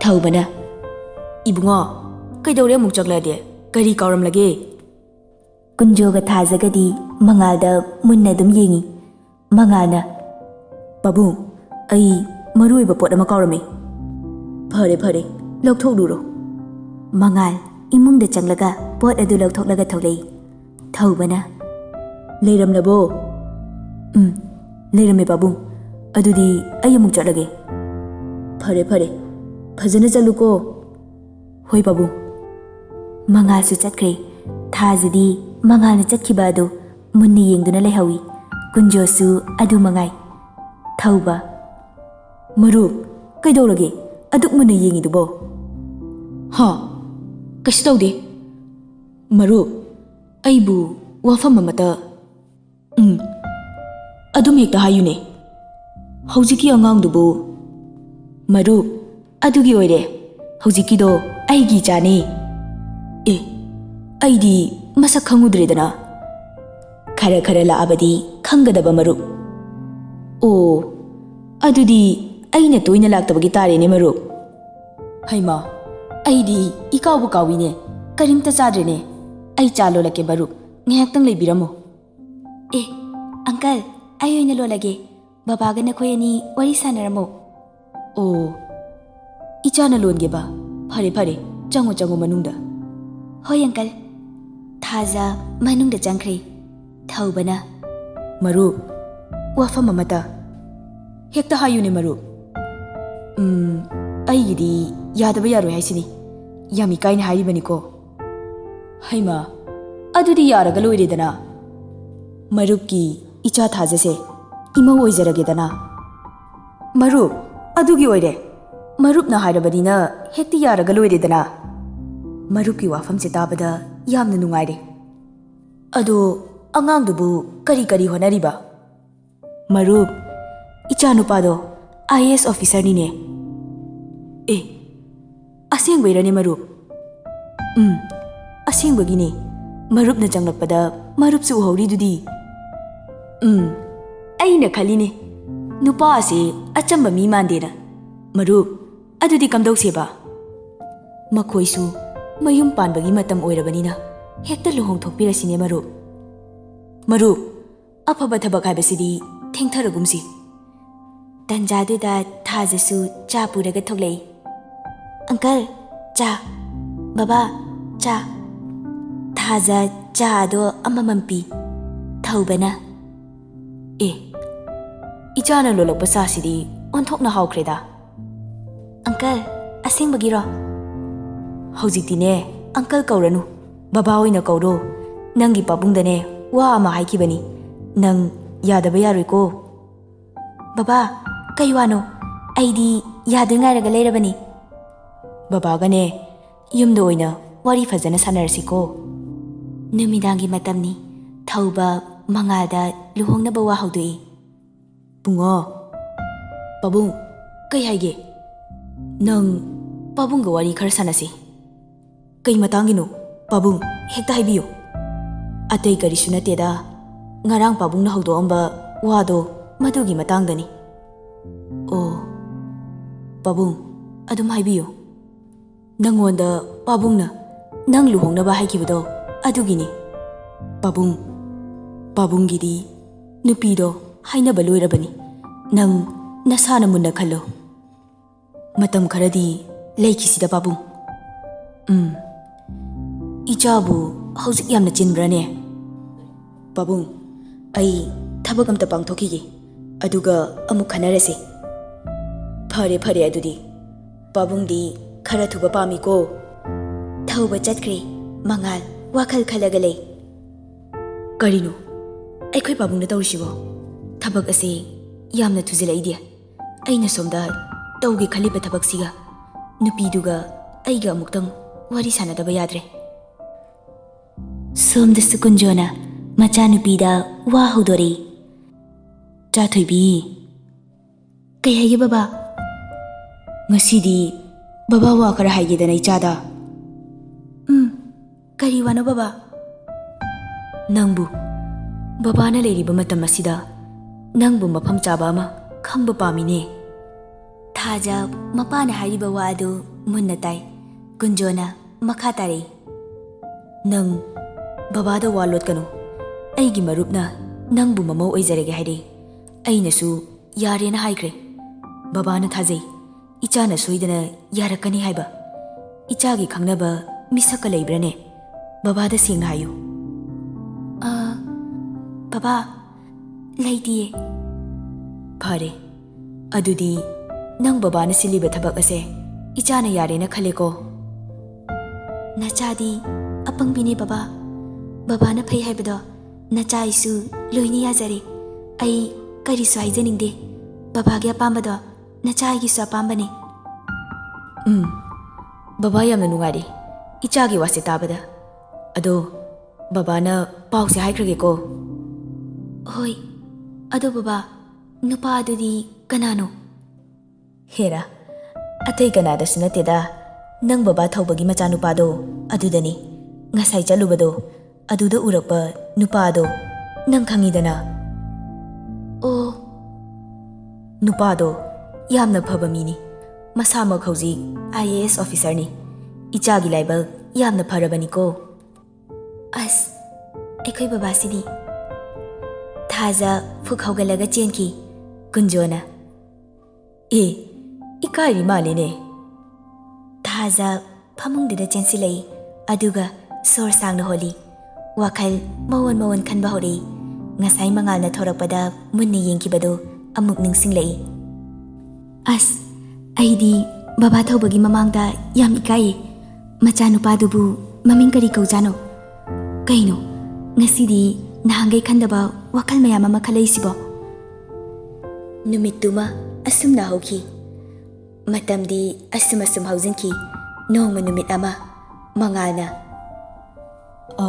ꯊꯧꯕꯅ, "ꯏꯕꯨꯡꯉꯣ, ꯀꯩꯗꯧꯔꯦ ꯑꯃꯨꯛ ꯆꯪꯂꯛꯑꯗꯤ? ꯀꯔꯤ ꯀꯥꯎꯔꯝꯂꯒꯦ?" ꯀꯨꯟꯖꯣꯒ ꯊꯥꯖꯒꯗꯤ ꯃꯉꯥꯜꯗ ꯃꯨꯟꯅ ꯑꯗꯨꯝ ꯌꯦꯡꯉꯤ꯫ ꯃꯉꯥꯜꯅ, "ꯄꯥꯕꯨꯡ, ꯑꯩ ꯃꯔꯨ ꯑꯣꯏꯕ ꯄꯣꯠ ꯑꯃ ꯀꯥꯎꯔꯝꯃꯤ꯫" "ꯐꯔꯦ ꯐꯔꯦ, ꯂꯧꯊꯣꯛꯂꯨꯔꯣ꯫" ꯃꯉꯥꯜ ꯏꯃꯨꯡꯗ ꯆꯪꯂꯒ ꯄꯣꯠ ꯑꯗꯨ ꯂꯧꯊꯣꯛꯂꯒ ꯊꯣꯛꯂꯛꯏ꯫ ꯊꯧꯕꯅ, "ꯂꯩꯔꯝꯂꯕꯣ?" "ꯎꯝ, ꯂꯩꯔꯝꯃꯦ ꯄꯥꯕꯨꯡ꯫ ꯑꯗꯨꯗꯤ ꯑꯩ ꯑꯃꯨꯛ ꯆꯠꯂꯒꯦ꯫" "ꯐꯔꯦ ꯐꯔꯦ, ꯐꯖꯅ ꯆꯠꯂꯨꯀꯣ꯫" "ꯍꯣꯏ ꯄꯥꯕꯨꯡ꯫" ꯃꯉꯥꯜꯁꯨ ꯆꯠꯈ꯭ꯔꯦ꯫ ꯊꯥꯖꯗꯤ ꯃꯉꯥꯜꯅ ꯆꯠꯈꯤꯕ ꯑꯗꯨ ꯃꯨꯟꯅ ꯌꯦꯡꯗꯨꯅ ꯂꯩꯍꯧꯏ꯫ ꯀꯨꯟꯖꯣꯁꯨ ꯑꯗꯨ ꯃꯉꯥꯏ꯫ ꯊꯧꯕ, "ꯃꯔꯨꯞ, ꯀꯩꯗꯧꯔꯒꯦ? ꯑꯗꯨꯛ ꯃꯨꯟꯅ ꯌꯦꯡꯉꯤꯗꯨꯕꯣ?" "ꯍꯥ? ꯀꯩꯁꯨ ꯇꯧꯗꯦ꯫ ꯃꯔꯨꯞ, ꯑꯩꯕꯨ ꯋꯥꯐꯝ ꯑꯃꯇ..." "ꯎꯝ, ꯑꯗꯨꯝ ꯍꯦꯛꯇ ꯍꯥꯏꯌꯨꯅꯦ꯫ ꯍꯧꯖꯤꯛꯀꯤ ꯑꯉꯥꯡꯗꯨꯕꯨ..." "ꯃꯔꯨꯞ, ꯑꯗꯨꯒꯤ ꯑꯣꯏꯔꯦ꯫ ꯍꯧꯖꯤꯛꯀꯤꯗꯣ ꯑꯩꯒꯤ ꯏꯆꯥꯅꯤ꯫" "ꯑꯦ, ꯑꯩꯗꯤ ꯃꯁꯛ ꯈꯪꯉꯨꯗ꯭ꯔꯦꯗꯅ꯫" "ꯈꯔ ꯈꯔ ꯂꯥꯛꯑꯕꯗꯤ ꯈꯪꯒꯗꯕ ꯃꯔꯨꯞ꯫" "ꯑꯣ, ꯑꯗꯨꯗꯤ ꯑꯩꯅ ꯇꯣꯏꯅ ꯂꯥꯛꯇꯕꯒꯤ ꯇꯥꯔꯦꯅꯦ ꯃꯔꯨꯞ꯫ ꯍꯩꯃꯥ, ꯑꯩꯗꯤ ꯏꯀꯥꯎꯕꯨ ꯀꯥꯎꯏꯅꯦ꯫ ꯀꯔꯤꯝꯇ ꯆꯥꯗ꯭ꯔꯦꯅꯦ꯫ ꯑꯩ ꯆꯥ ꯂꯣꯜꯂꯛꯀꯦ ꯃꯔꯨꯞ, ꯉꯥꯏꯍꯥꯛꯇꯪ ꯂꯩꯕꯤꯔꯝꯃꯨ꯫" "ꯑꯦ, ꯑꯪꯀꯜ, ꯑꯩ ꯑꯣꯏꯅ ꯂꯣꯜꯂꯒꯦ꯫ ꯕꯕꯥꯒ ꯅꯈꯣꯏ ꯑꯅꯤ ꯋꯥꯔꯤ ꯁꯥꯟꯅꯔꯝꯃꯣ꯫" "ꯑꯣ, ꯏꯆꯥꯅ ꯂꯣꯟꯒꯦꯕ꯫ ꯐꯔꯦ ꯐꯔꯦ, ꯆꯪꯉꯣ ꯆꯪꯉꯣ ꯃꯅꯨꯡꯗ꯫" "ꯍꯣꯏ ꯑꯪꯀꯜ꯫" ꯊꯥꯖ ꯃꯅꯨꯡꯗ ꯆꯪꯈ꯭ꯔꯦ꯫ ꯊꯧꯕꯅ, "ꯃꯔꯨꯞ, ꯋꯥꯐꯝ ꯑꯃꯇ..." "ꯍꯦꯛꯇ ꯍꯥꯏꯌꯨꯅꯦ ꯃꯔꯨꯞ꯫" ꯎꯝ, ꯑꯩꯒꯤꯗꯤ ꯌꯥꯗꯕ ꯌꯥꯔꯣꯏ ꯍꯥꯏꯁꯤꯅꯤ꯫ ꯌꯥꯝ ꯏꯀꯥꯏꯅ ꯍꯥꯏꯔꯤꯕꯅꯤꯀꯣ꯫ ꯍꯩꯃꯥ, ꯑꯗꯨꯗꯤ ꯌꯥꯔꯒ ꯂꯣꯏꯔꯦꯗꯅ꯫ ꯃꯔꯨꯞꯀꯤ ꯏꯆꯥ ꯊꯥꯖꯁꯦ ꯏꯃꯧ ꯑꯣꯏꯖꯔꯒꯦꯗꯅ꯫ ꯃꯔꯨꯞ, ꯑꯗꯨꯒꯤ ꯑꯣꯏꯔꯦ꯫ ꯃꯔꯨꯞꯅ ꯍꯥꯏꯔꯕꯅꯤꯅ ꯍꯦꯛꯇ ꯌꯥꯔꯒ ꯂꯣꯏꯔꯦꯗꯅ꯫ ꯃꯔꯨꯞꯀꯤ ꯋꯥꯐꯝꯁꯦ ꯇꯥꯕꯗ ꯌꯥꯝꯅ ꯅꯨꯡꯉꯥꯏꯔꯦ꯫ ꯑꯗꯣ ꯑꯉꯥꯡꯗꯨꯕꯨ ꯀꯔꯤ ꯀꯔꯤ ꯍꯣꯠꯅꯔꯤꯕ? ꯃꯔꯨꯞ, ꯏꯆꯥꯅꯨꯄꯥꯗꯣ ꯑꯥꯏ ꯑꯦ ꯑꯦꯁ ꯑꯣꯐꯤꯁꯔꯅꯤꯅꯦ꯫ ꯑꯦ, ꯑꯁꯦꯡꯕꯩꯔꯅꯦ ꯃꯔꯨꯞ? ꯎꯝ, ꯑꯁꯦꯡꯕꯒꯤꯅꯦ꯫ ꯃꯔꯨꯞꯅ ꯆꯪꯂꯛꯄꯗ ꯃꯔꯨꯞꯁꯨ ꯎꯍꯧꯔꯤꯗꯨꯗꯤ꯫ ꯎꯝ, ꯑꯩꯅ ꯈꯜꯂꯤꯅꯦ, ꯅꯨꯄꯥ ꯑꯁꯤ ꯑꯆꯝꯕ ꯃꯤ ꯃꯥꯟꯗꯦꯅ꯫ ꯃꯔꯨꯞ, ꯑꯗꯨꯗꯤ ꯀꯝꯗꯧꯁꯦꯕ? ꯃꯈꯣꯏꯁꯨ ꯃꯌꯨꯝ ꯄꯥꯟꯕꯒꯤ ꯃꯇꯝ ꯑꯣꯏꯔꯕꯅꯤꯅ ꯍꯦꯛꯇ ꯂꯨꯍꯣꯡꯊꯣꯛꯄꯤꯔꯁꯤꯅꯦ ꯃꯔꯨꯞ꯫ ꯃꯔꯨꯞ, ꯑꯐꯕ ꯊꯕꯛ ꯍꯥꯏꯕꯁꯤꯗꯤ ꯊꯦꯡꯊꯔꯒꯨꯝꯁꯤ꯫ ꯇꯟꯖꯥꯗꯨꯗ ꯊꯥꯖꯁꯨ ꯆꯥ ꯄꯨꯔꯒ ꯊꯣꯛꯂꯛꯏ꯫ "ꯑꯪꯀꯜ, ꯆꯥ꯫ ꯕꯕꯥ, ꯆꯥ꯫" ꯊꯥꯖ ꯆꯥ ꯑꯗꯣ ꯑꯃꯃꯝ ꯄꯤ꯫ ꯊꯧꯕꯅ, "ꯑꯦ, ꯏꯆꯥꯅ ꯂꯣꯜꯂꯛꯄ ꯆꯥꯁꯤꯗꯤ ꯑꯣꯟꯊꯣꯛꯅ ꯍꯥꯎꯈ꯭ꯔꯦꯗ꯫" "ꯑꯪꯀꯜ, ꯑꯁꯦꯡꯕꯒꯤꯔꯣ?" "ꯍꯧꯖꯤꯛꯇꯤꯅꯦ, ꯑꯪꯀꯜ ꯀꯧꯔꯅꯨ, ꯕꯕꯥ ꯑꯣꯏꯅ ꯀꯧꯔꯣ꯫ ꯅꯪꯒꯤ ꯄꯥꯕꯨꯡꯗꯅꯦ ꯋꯥ ꯑꯃ ꯍꯥꯏꯈꯤꯕꯅꯤ, ꯅꯪ ꯌꯥꯗꯕ ꯌꯥꯔꯣꯏꯀꯣ꯫" "ꯕꯕꯥ, ꯀꯩ ꯋꯥꯅꯣ? ꯑꯩꯗꯤ ꯌꯥꯗꯣꯏ ꯉꯥꯏꯔꯒ ꯂꯩꯔꯕꯅꯤ꯫" "ꯕꯕꯥꯒꯅꯦ ꯌꯨꯝꯗ ꯑꯣꯏꯅ ꯋꯥꯔꯤ ꯐꯖꯅ ꯁꯥꯟꯅꯔꯁꯤꯀꯣ꯫ ꯅꯨꯃꯤꯗꯥꯡꯒꯤ ꯃꯇꯝꯅꯤ, ꯊꯧꯕ ꯃꯉꯥꯜꯗ ꯂꯨꯍꯣꯡꯅꯕ ꯋꯥ ꯍꯧꯗꯣꯛꯏ꯫" "ꯕꯨꯡꯉꯣ, ꯄꯥꯕꯨꯡ, ꯀꯩ ꯍꯥꯏꯒꯦ? ꯅꯪ ꯄꯥꯕꯨꯡꯒ ꯋꯥꯔꯤ ꯈꯔ ꯁꯥꯟꯅꯁꯤ꯫" "ꯀꯩ ꯃꯇꯥꯡꯒꯤꯅꯣ? ꯄꯥꯕꯨꯡ, ꯍꯦꯛꯇ ꯍꯥꯏꯕꯤꯌꯨ꯫" "ꯑꯇꯩ ꯀꯔꯤꯁꯨ ꯅꯠꯇꯦꯗ, ꯉꯔꯥꯡ ꯄꯥꯕꯨꯡꯅ ꯍꯧꯗꯣꯛꯑꯝꯕ ꯋꯥꯗꯣ ꯃꯗꯨꯒꯤ ꯃꯇꯥꯡꯗꯅꯤ꯫" "ꯑꯣ, ꯄꯥꯕꯨꯡ, ꯑꯗꯨꯝ ꯍꯥꯏꯕꯤꯌꯨ꯫" "ꯅꯪꯉꯣꯟꯗ ꯄꯥꯕꯨꯡꯅ ꯅꯪ ꯂꯨꯍꯣꯡꯅꯕ ꯍꯥꯏꯈꯤꯕꯗꯣ ꯑꯗꯨꯒꯤꯅꯤ꯫ ꯄꯥꯕꯨꯡ, ꯄꯥꯕꯨꯡꯒꯤꯗꯤ ꯅꯨꯄꯤꯗꯣ ꯍꯥꯏꯅꯕ ꯂꯣꯏꯔꯕꯅꯤ꯫ ꯅꯪ ꯅꯁꯥꯅ ꯃꯨꯟꯅ ꯈꯜꯂꯣ꯫ ꯃꯇꯝ ꯈꯔꯗꯤ ꯂꯩꯈꯤꯁꯤꯗ, ꯄꯥꯕꯨꯡ꯫" "ꯎꯝ꯫ ꯏꯆꯥꯕꯨ ꯍꯧꯖꯤꯛ ꯌꯥꯝꯅ ꯆꯤꯟꯕ꯭ꯔꯥꯅꯦ?" "ꯄꯥꯕꯨꯡ, ꯑꯩ ꯊꯕꯛ ꯑꯝꯇ ꯄꯥꯡꯊꯣꯛꯈꯤꯒꯦ, ꯑꯗꯨꯒ ꯑꯃꯨꯛ ꯈꯟꯅꯔꯁꯤ꯫" ꯐꯔꯦ, ꯐꯔꯦ, ꯑꯗꯨꯗꯤ ꯄꯥꯕꯨꯡꯗꯤ ꯈꯔ ꯊꯨꯕ ꯄꯥꯝꯃꯤꯀꯣ꯫ ꯊꯧꯕ ꯆꯠꯈ꯭ꯔꯦ꯫ ꯃꯉꯥꯜ ꯋꯥꯈꯜ ꯈꯜꯂꯒ ꯂꯩ꯫ ꯀꯔꯤꯅꯣ? ꯑꯩꯈꯣꯏ ꯄꯥꯕꯨꯡꯅ ꯇꯧꯔꯤꯁꯤꯕꯣ? ꯊꯕꯛ ꯑꯁꯦ ꯌꯥꯝꯅ ꯊꯨꯖꯤꯜꯂꯛꯏꯗꯤ꯫ ꯑꯩꯅ ꯁꯣꯝꯗ ꯇꯧꯒꯦ ꯈꯜꯂꯤꯕ ꯊꯕꯛꯁꯤꯒ ꯅꯨꯄꯤꯗꯨꯒ ꯑꯩꯒ ꯑꯃꯨꯛꯇꯪ ꯋꯥꯔꯤ ꯁꯥꯟꯅꯗꯕ ꯌꯥꯗ꯭ꯔꯦ꯫ ꯁꯣꯝꯗꯁꯨ ꯀꯨꯟꯖꯣꯅ ꯃꯆꯥꯅꯨꯄꯤꯗ ꯋꯥ ꯍꯧꯗꯣꯔꯛꯏ꯫ ꯆꯥꯊꯣꯏꯕꯤ꯫ ꯀꯩ ꯍꯥꯏꯒꯦ ꯕꯕꯥ? ꯉꯁꯤꯗꯤ ꯕꯕꯥ ꯋꯥ ꯈꯔ ꯍꯥꯏꯒꯦꯗꯅ ꯏꯆꯥꯗ꯫ ꯎꯝ, ꯀꯔꯤ ꯋꯥꯅꯣ ꯕꯕꯥ? ꯅꯪꯕꯨ ꯕꯕꯥꯅ ꯂꯩꯔꯤꯕ ꯃꯇꯝ ꯑꯁꯤꯗ ꯅꯪꯕꯨ ꯃꯐꯝ ꯆꯥꯕ ꯑꯃ ꯈꯪꯕ ꯄꯥꯝꯃꯤꯅꯦ꯫ ꯊꯥꯖ ꯃꯄꯥꯅ ꯍꯥꯏꯔꯤꯕ ꯋꯥ ꯑꯗꯨ ꯃꯨꯟꯅ ꯇꯥꯏ꯫ ꯀꯨꯟꯖꯣꯅ ꯃꯈꯥ ꯇꯥꯔꯛꯏ꯫ ꯅꯪ ꯕꯕꯥꯗ ꯋꯥ ꯂꯣꯠꯀꯅꯨ꯫ ꯑꯩꯒꯤ ꯃꯔꯨꯞꯅ ꯅꯪꯕꯨ ꯃꯃꯧ ꯑꯣꯏꯖꯔꯒꯦ ꯍꯥꯏꯔꯛꯏ꯫ ꯑꯩꯅꯁꯨ ꯌꯥꯔꯦꯅ ꯍꯥꯏꯈ꯭ꯔꯦ꯫ ꯕꯕꯥꯅ ꯊꯥꯖꯩ꯫ ꯏꯆꯥꯅ ꯁꯣꯏꯗꯅ ꯌꯥꯔꯛꯀꯅꯤ ꯍꯥꯏꯕ꯫ ꯏꯆꯥꯒꯤ ꯈꯪꯅꯕ ꯃꯤꯁꯛꯀ ꯂꯩꯕ꯭ꯔꯅꯦ? ꯕꯕꯥꯗ ꯁꯦꯡꯅ ꯍꯥꯏꯌꯨ꯫ ꯑ, ꯕꯕꯥ, ꯂꯩꯇꯤꯌꯦ꯫ ꯐꯔꯦ, ꯑꯗꯨꯗꯤ ꯅꯪ ꯕꯕꯥꯅ ꯁꯤꯜꯂꯤꯕ ꯊꯕꯛ ꯑꯁꯦ ꯏꯆꯥꯅ ꯌꯥꯔꯦꯅ ꯈꯜꯂꯦꯀꯣ? ꯅꯆꯥꯗꯤ ꯑꯄꯪꯕꯤꯅꯦ ꯕꯕꯥ꯫ ꯕꯕꯥꯅ ꯐꯩ ꯍꯥꯏꯕꯗꯣ ꯅꯆꯥ ꯑꯩꯁꯨ ꯂꯣꯏꯅ ꯌꯥꯖꯔꯦ꯫ ꯑꯩ ꯀꯔꯤꯁꯨ ꯍꯥꯏꯖꯅꯤꯡꯗꯦ꯫ ꯕꯕꯥꯒꯤ ꯑꯄꯥꯝꯕꯗꯣ ꯅꯆꯥ ꯑꯩꯒꯤꯁꯨ ꯑꯄꯥꯝꯕꯅꯤ꯫ ꯎꯝ, ꯕꯕꯥ ꯌꯥꯝꯅ ꯅꯨꯡꯉꯥꯏꯔꯦ ꯏꯆꯥꯒꯤ ꯋꯥꯁꯦ ꯇꯥꯕꯗ꯫ ꯑꯗꯣ ꯕꯕꯥꯅ ꯄꯥꯎꯁꯦ ꯍꯥꯏꯈ꯭ꯔꯒꯦꯀꯣ꯫ ꯍꯣꯏ, ꯑꯗꯣ ꯕꯕꯥ, ꯅꯨꯄꯥ ꯑꯗꯨꯗꯤ ꯀꯅꯥꯅꯣ? ꯍꯦꯔꯥ, ꯑꯇꯩ ꯀꯅꯥꯗꯁꯨ ꯅꯠꯇꯦꯗ, ꯅꯪ ꯕꯕꯥ ꯊꯧꯕꯒꯤ ꯃꯆꯥꯅꯨꯄꯥꯗꯣ ꯑꯗꯨꯗꯅꯤ꯫ ꯉꯁꯥꯏ ꯆꯠꯂꯨꯕꯗꯣ ꯑꯗꯨꯗ ꯎꯔꯛꯄ ꯅꯨꯄꯥꯗꯣ ꯅꯪ ꯈꯪꯉꯤꯗꯅ꯫ ꯑꯣ꯫ ꯅꯨꯄꯥꯗꯣ ꯌꯥꯝꯅ ꯐꯕ ꯃꯤꯅꯤ꯫ ꯃꯁꯥꯃꯛ ꯍꯧꯖꯤꯛ ꯑꯥꯏ ꯑꯦ ꯑꯦꯁ ꯑꯣꯐꯤꯁꯔꯅꯤ꯫ ꯏꯆꯥꯒꯤ ꯂꯥꯏꯕꯛ ꯌꯥꯝꯅ ꯐꯔꯕꯅꯤꯀꯣ꯫ ꯑꯁ, ꯑꯩꯈꯣꯏ ꯕꯕꯥꯁꯤꯗꯤ꯫ ꯊꯥꯖ ꯐꯨꯛ ꯍꯧꯒꯠꯂꯒ ꯆꯦꯟꯈꯤ꯫ ꯀꯨꯟꯖꯣꯅ, "ꯑꯦ, ꯏꯀꯥꯏꯔꯤ ꯃꯥꯜꯂꯦꯅꯦ꯫" ꯊꯥꯖ ꯐꯃꯨꯡꯗꯨꯗ ꯆꯦꯟꯁꯤꯜꯂꯛꯏ, ꯑꯗꯨꯒ ꯁꯣꯔ ꯁꯥꯡꯅ ꯍꯣꯜꯂꯤ꯫ ꯋꯥꯈꯜ ꯃꯑꯣꯟ ꯃꯑꯣꯟ ꯈꯟꯕ ꯍꯧꯔꯛꯏ꯫ ꯉꯁꯥꯏ ꯃꯉꯥꯜꯅ ꯊꯣꯔꯛꯄꯗ ꯃꯨꯟꯅ ꯌꯦꯡꯈꯤꯕꯗꯨ ꯑꯃꯨꯛ ꯅꯤꯡꯁꯤꯡꯂꯛꯏ꯫ "ꯑꯁ, ꯑꯩꯗꯤ ꯕꯕꯥ ꯊꯧꯕꯒꯤ ꯃꯃꯥꯡꯗ ꯌꯥꯝ ꯏꯀꯥꯏꯌꯦ꯫ ꯃꯆꯥꯅꯨꯄꯥꯗꯨꯕꯨ ꯃꯃꯤꯡ ꯀꯔꯤ ꯀꯧꯖꯥꯠꯅꯣ? ꯀꯩꯅꯣ, ꯉꯁꯤꯗꯤ ꯅꯍꯥꯟꯈꯩ ꯈꯟꯗꯕ ꯋꯥꯈꯜ ꯃꯌꯥꯝ ꯑꯃ ꯈꯜꯂꯛꯏꯁꯤꯕꯣ? ꯅꯨꯃꯤꯠꯇꯨꯃ ꯑꯁꯨꯝꯅ ꯍꯧꯈꯤ꯫ ꯃꯇꯝꯗꯤ ꯑꯁꯨꯝ ꯑꯁꯨꯝ ꯍꯧꯖꯤꯟꯈꯤ꯫ ꯅꯣꯡꯃ ꯅꯨꯃꯤꯠ ꯑꯃ ꯃꯉꯥꯜꯅ, "ꯑ,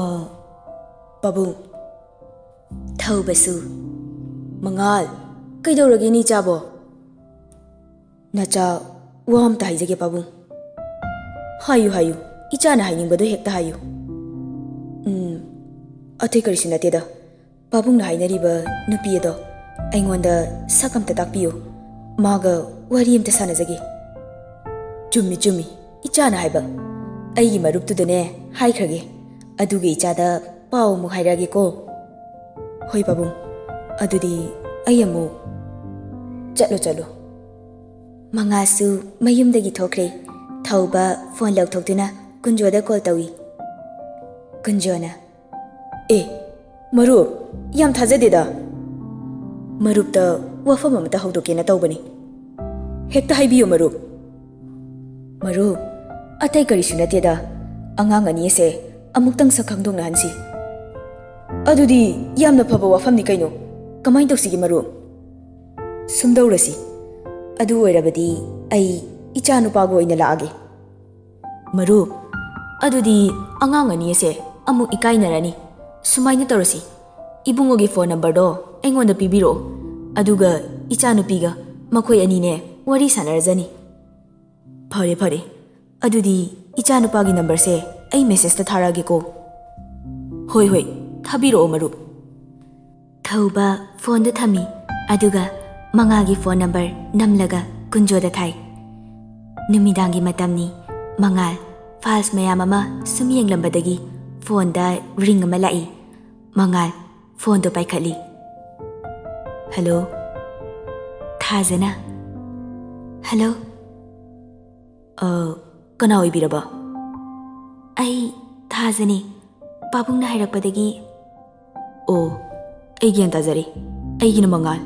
ꯄꯥꯕꯨꯡ꯫" ꯊꯧꯕꯁꯨ, "ꯃꯉꯥꯜ, ꯀꯩꯗꯧꯔꯒꯦ ꯅꯤꯆꯥꯕꯣ?" "ꯅꯆꯥ, ꯋꯥ ꯑꯝꯇ ꯍꯥꯏꯖꯒꯦ ꯄꯥꯕꯨꯡ꯫" "ꯍꯥꯏꯌꯨ, ꯍꯥꯏꯌꯨ, ꯏꯆꯥꯅ ꯍꯥꯏꯅꯤꯡꯕꯗꯣ ꯍꯦꯛꯇ ꯍꯥꯏꯌꯨ꯫" "ꯎꯝ, ꯑꯇꯩ ꯀꯔꯤꯁꯨ ꯅꯠꯇꯦꯗ, ꯄꯥꯕꯨꯡꯅ ꯍꯥꯏꯅꯔꯤꯕ ꯅꯨꯄꯤ ꯑꯗꯣ ꯑꯩꯉꯣꯟꯗ ꯁꯛ ꯑꯝꯇ ꯇꯥꯛꯄꯤꯌꯨ, ꯃꯥꯒ ꯋꯥꯔꯤ ꯑꯝꯇ ꯁꯥꯟꯅꯖꯒꯦ꯫" "ꯆꯨꯝꯃꯤ, ꯆꯨꯝꯃꯤ, ꯏꯆꯥꯅ ꯍꯥꯏꯕ꯫ ꯑꯩꯒꯤ ꯃꯔꯨꯞꯇꯨꯗꯅꯦ ꯍꯥꯏꯈ꯭ꯔꯒꯦ, ꯑꯗꯨꯒ ꯏꯆꯥꯗ ꯄꯥꯎ ꯑꯃꯨꯛ ꯍꯥꯏꯔꯛꯑꯒꯦꯀꯣ꯫" "ꯍꯣꯏ ꯄꯥꯕꯨꯡ, ꯑꯗꯨꯗꯤ ꯑꯩ ꯑꯃꯨꯛ꯫" "ꯆꯠꯂꯣ, ꯆꯠꯂꯣ꯫" ꯃꯉꯥꯜꯁꯨ ꯃꯌꯨꯝꯗꯒꯤ ꯊꯣꯛꯈ꯭ꯔꯦ꯫ ꯊꯧꯕ ꯐꯣꯟ ꯂꯧꯊꯣꯛꯇꯨꯅ ꯀꯨꯟꯖꯣꯗ ꯀꯣꯜ ꯇꯧꯏ꯫ ꯀꯨꯟꯖꯣꯅ, "ꯑꯦ, ꯃꯔꯨꯞ, ꯌꯥꯝ ꯊꯥꯖꯗꯦꯗ꯫ ꯃꯔꯨꯞꯇ ꯋꯥꯐꯝ ꯑꯃꯇ ꯍꯧꯗꯣꯛꯀꯦꯅ ꯇꯧꯕꯅꯤ꯫ ꯍꯦꯛꯇ ꯍꯥꯏꯕꯤꯌꯨ ꯃꯔꯨꯞ꯫" "ꯃꯔꯨꯞ, ꯑꯇꯩ ꯀꯔꯤꯁꯨ ꯅꯠꯇꯦꯗ, ꯑꯉꯥꯡ ꯑꯅꯤ ꯑꯁꯦ ꯑꯃꯨꯛꯇꯪ ꯁꯛ ꯈꯪꯗꯣꯛꯅꯍꯟꯁꯤ꯫" "ꯑꯗꯨꯗꯤ ꯌꯥꯝꯅ ꯐꯕ ꯋꯥꯐꯝꯅꯤ ꯀꯩꯅꯣ꯫ ꯀꯃꯥꯏꯅ ꯇꯧꯁꯤꯒꯦ ꯃꯔꯨꯞ?" "ꯁꯨꯝꯗꯧꯔꯁꯤ, ꯑꯗꯨ ꯑꯣꯏꯔꯕꯗꯤ ꯑꯩ ꯏꯆꯥ ꯅꯨꯄꯥꯒ ꯑꯣꯏꯅ ꯂꯥꯛꯑꯒꯦ꯫" "ꯃꯔꯨꯞ, ꯑꯗꯨꯗꯤ ꯑꯉꯥꯡ ꯑꯅꯤ ꯑꯁꯦ ꯑꯃꯨꯛ ꯏꯀꯥꯏꯅꯔꯅꯤ꯫ ꯁꯨꯃꯥꯏꯅ ꯇꯧꯔꯁꯤ, ꯏꯕꯨꯡꯉꯣꯒꯤ ꯐꯣꯟ ꯅꯝꯕꯔꯗꯣ ꯑꯩꯉꯣꯟꯗ ꯄꯤꯕꯤꯔꯛꯑꯣ, ꯑꯗꯨꯒ ꯏꯆꯥꯅꯨꯄꯤꯒ ꯃꯈꯣꯏ ꯑꯅꯤꯅꯦ ꯋꯥꯔꯤ ꯁꯥꯟꯅꯔꯖꯅꯤ꯫" "ꯐꯔꯦ, ꯐꯔꯦ, ꯑꯗꯨꯗꯤ ꯏꯆꯥꯅꯨꯄꯥꯒꯤ ꯅꯝꯕꯔꯁꯦ ꯑꯩ ꯃꯦꯁꯦꯖꯇ ꯊꯥꯔꯛꯑꯒꯦꯀꯣ꯫" "ꯍꯣꯏ, ꯍꯣꯏ, ꯊꯥꯕꯤꯔꯛꯑꯣ ꯃꯔꯨꯞ꯫" ꯊꯧꯕ ꯐꯣꯟꯗꯨ ꯊꯝꯃꯤ, ꯑꯗꯨꯒ ꯃꯉꯥꯜꯒꯤ ꯐꯣꯟ ꯅꯝꯕꯔ ꯅꯝꯂꯒ ꯀꯨꯟꯖꯣꯗ ꯊꯥꯏ꯫ ꯅꯨꯃꯤꯗꯥꯡꯒꯤ ꯃꯇꯝꯅꯤ꯫ ꯃꯉꯥꯜ ꯐꯥꯏꯜꯁ ꯃꯌꯥꯝ ꯑꯃ ꯁꯨꯝ ꯌꯦꯡꯂꯝꯕꯗꯒꯤ ꯐꯣꯟꯗ ꯔꯤꯡ ꯑꯃ ꯂꯥꯛꯏ꯫ ꯃꯉꯥꯜ ꯐꯣꯟꯗꯣ ꯄꯥꯏꯈꯠꯂꯤ꯫ "ꯍꯜꯂꯣ?" "ꯊꯥꯖꯅ꯫" "ꯍꯜꯂꯣ?" "ꯑ, ꯀꯅꯥ ꯑꯣꯏꯕꯤꯔꯕ?" "ꯑꯩ ꯊꯥꯖꯅꯤ꯫ ꯄꯥꯕꯨꯡꯅ ꯍꯥꯏꯔꯛꯄꯗꯒꯤ꯫" "ꯑꯣ, ꯑꯩ ꯒ꯭ꯌꯥꯟ ꯇꯥꯖꯔꯦ꯫ ꯑꯩꯒꯤꯅ ꯃꯉꯥꯜ꯫"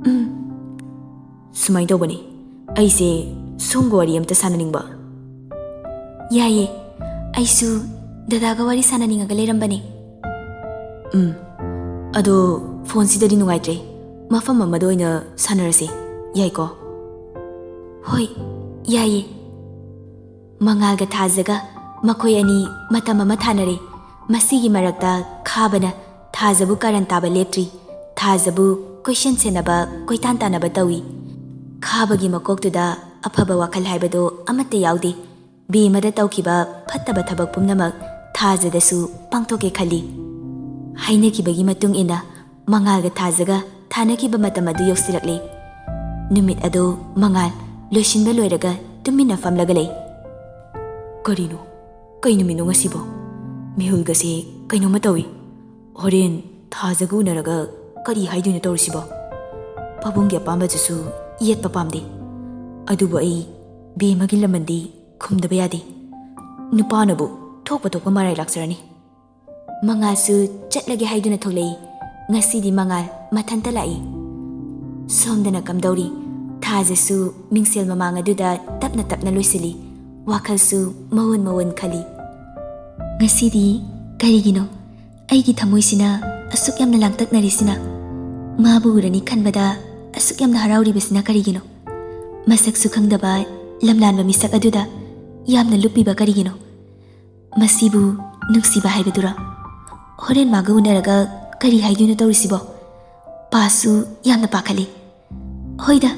"ꯎꯝ꯫" ꯁꯨꯃꯥꯏꯅ ꯇꯧꯕꯅꯤ, ꯑꯩꯁꯦ ꯁꯣꯝꯒ ꯋꯥꯔꯤ ꯑꯝꯇ ꯁꯥꯟꯅꯅꯤꯡꯕ꯫ ꯌꯥꯏꯌꯦ, ꯑꯩꯁꯨ ꯗꯗꯥꯒ ꯋꯥꯔꯤ ꯁꯥꯟꯅꯅꯤꯡꯉꯒ ꯂꯩꯔꯝꯕꯅꯦ꯫ ꯎꯝ, ꯑꯗꯣ ꯐꯣꯟꯁꯤꯗꯗꯤ ꯅꯨꯡꯉꯥꯏꯇ꯭ꯔꯦ, ꯃꯐꯝ ꯑꯃꯗ ꯑꯣꯏꯅ ꯁꯥꯟꯅꯔꯁꯦ, ꯌꯥꯏꯀꯣ? ꯍꯣꯏ, ꯌꯥꯏꯌꯦ꯫ ꯃꯉꯥꯜꯒ ꯊꯥꯖꯒ ꯃꯈꯣꯏ ꯑꯅꯤ ꯃꯇꯝ ꯑꯃ ꯊꯥꯅꯔꯦ꯫ ꯃꯁꯤꯒꯤ ꯃꯔꯛꯇ ꯈꯥꯕꯅ ꯊꯥꯖꯕꯨ ꯀꯥꯔꯟ ꯇꯥꯕ ꯂꯦꯞꯇ꯭ꯔꯤ꯫ ꯊꯥꯖꯕꯨ ꯀꯣꯏꯁꯦꯟ ꯁꯦꯟꯅꯕ, ꯀꯣꯏꯇꯥꯟ ꯇꯥꯟꯅꯕ ꯇꯧꯏ꯫ ꯈꯥꯕꯒꯤ ꯃꯀꯣꯛꯇꯨꯗ ꯑꯐꯕ ꯋꯥꯈꯜ ꯍꯥꯏꯕꯗꯣ ꯑꯃꯠꯇ ꯌꯥꯎꯗꯦ꯫ ꯕꯦꯝꯃꯗ ꯇꯧꯈꯤꯕ ꯐꯠꯇꯕ ꯊꯕꯛ ꯄꯨꯝꯅꯃꯛ ꯊꯥꯖꯗꯁꯨ ꯄꯥꯡꯊꯣꯛꯀꯦ ꯈꯜꯂꯤ꯫ ꯍꯥꯏꯅꯈꯤꯕꯒꯤ ꯃꯇꯨꯡ ꯏꯟꯅ ꯃꯉꯥꯜꯒ ꯊꯥꯖꯒ ꯊꯥꯅꯈꯤꯕ ꯃꯇꯝ ꯑꯗꯨ ꯌꯧꯁꯤꯜꯂꯛꯂꯦ꯫ ꯅꯨꯃꯤꯠ ꯑꯗꯨ ꯃꯉꯥꯜ ꯂꯣꯏꯁꯤꯟꯕ ꯂꯣꯏꯔꯒ ꯇꯨꯃꯤꯟꯅ ꯐꯝꯂꯒ ꯂꯩ꯫ ꯀꯔꯤꯅꯣ? ꯀꯩ ꯅꯨꯃꯤꯠꯅꯣ ꯉꯁꯤꯕꯣ? ꯃꯤꯍꯨꯜꯒꯁꯦ ꯀꯩꯅꯣꯝꯃ ꯇꯧꯏ꯫ ꯍꯣꯔꯦꯟ ꯊꯥꯖꯒ ꯎꯅꯔꯒ ꯀꯔꯤ ꯍꯥꯏꯗꯣꯏꯅꯣ ꯇꯧꯔꯤꯁꯤꯕꯣ? ꯄꯥꯕꯨꯡꯒꯤ ꯑꯄꯥꯝꯕꯗꯨꯁꯨ ꯌꯦꯠꯄ ꯄꯥꯝꯗꯦ꯫ ꯑꯗꯨꯕꯨ ꯑꯩ ꯕꯦꯝꯃꯒꯤ ꯂꯃꯟꯗꯤ ꯈꯨꯝꯗꯕ ꯌꯥꯗꯦ꯫ ꯅꯨꯄꯥꯅꯕꯨ ꯊꯣꯛꯄ ꯊꯣꯛꯄ ꯃꯔꯥꯏ ꯂꯥꯛꯆꯔꯅꯤ꯫ ꯃꯉꯥꯜꯁꯨ ꯆꯠꯂꯒꯦ ꯍꯥꯏꯗꯨꯅ ꯊꯣꯛꯂꯛꯏ꯫ ꯉꯁꯤꯗꯤ ꯃꯉꯥꯜ ꯃꯊꯟꯇ ꯂꯥꯛꯏ꯫ ꯁꯣꯝꯗꯅ ꯀꯝꯗꯧꯔꯤ? ꯊꯥꯖꯁꯨ ꯃꯤꯡꯁꯦꯜ ꯃꯃꯥꯡ ꯑꯗꯨꯗ ꯇꯞꯅ ꯇꯞꯅ ꯂꯣꯏꯁꯤꯜꯂꯤ꯫ ꯋꯥꯈꯜꯁꯨ ꯃꯋꯣꯟ ꯃꯋꯣꯟ ꯈꯜꯂꯤ꯫ ꯉꯁꯤꯗꯤ ꯀꯔꯤꯒꯤꯅꯣ ꯑꯩꯒꯤ ꯊꯃꯣꯏꯁꯤꯅ ꯑꯁꯨꯛ ꯌꯥꯝꯅ ꯂꯥꯡꯇꯛꯅꯔꯤꯁꯤꯅ? ꯃꯥꯕꯨ ꯎꯔꯅꯤ ꯈꯟꯕꯗ ꯑꯁꯨꯛ ꯌꯥꯝꯅ ꯍꯔꯥꯎꯔꯤꯕꯁꯤꯅ ꯀꯔꯤꯒꯤꯅꯣ? ꯃꯁꯛꯁꯨ ꯈꯪꯗꯕ ꯂꯝꯂꯥꯟꯕ ꯃꯤꯁꯛ ꯑꯗꯨꯗ ꯌꯥꯝꯅ ꯂꯨꯞꯄꯤꯕ ꯀꯔꯤꯒꯤꯅꯣ? ꯃꯁꯤꯕꯨ ꯅꯨꯡꯁꯤꯕ ꯍꯥꯏꯕꯗꯨꯔꯣ? ꯍꯣꯔꯦꯟ ꯃꯥꯒ ꯎꯅꯔꯒ ꯀꯔꯤ ꯍꯥꯏꯗꯣꯏꯅꯣ ꯇꯧꯔꯤꯁꯤꯕꯣ? ꯄꯥꯁꯨ ꯌꯥꯝꯅ ꯄꯥꯈꯠꯂꯤ꯫ ꯍꯣꯏꯗ,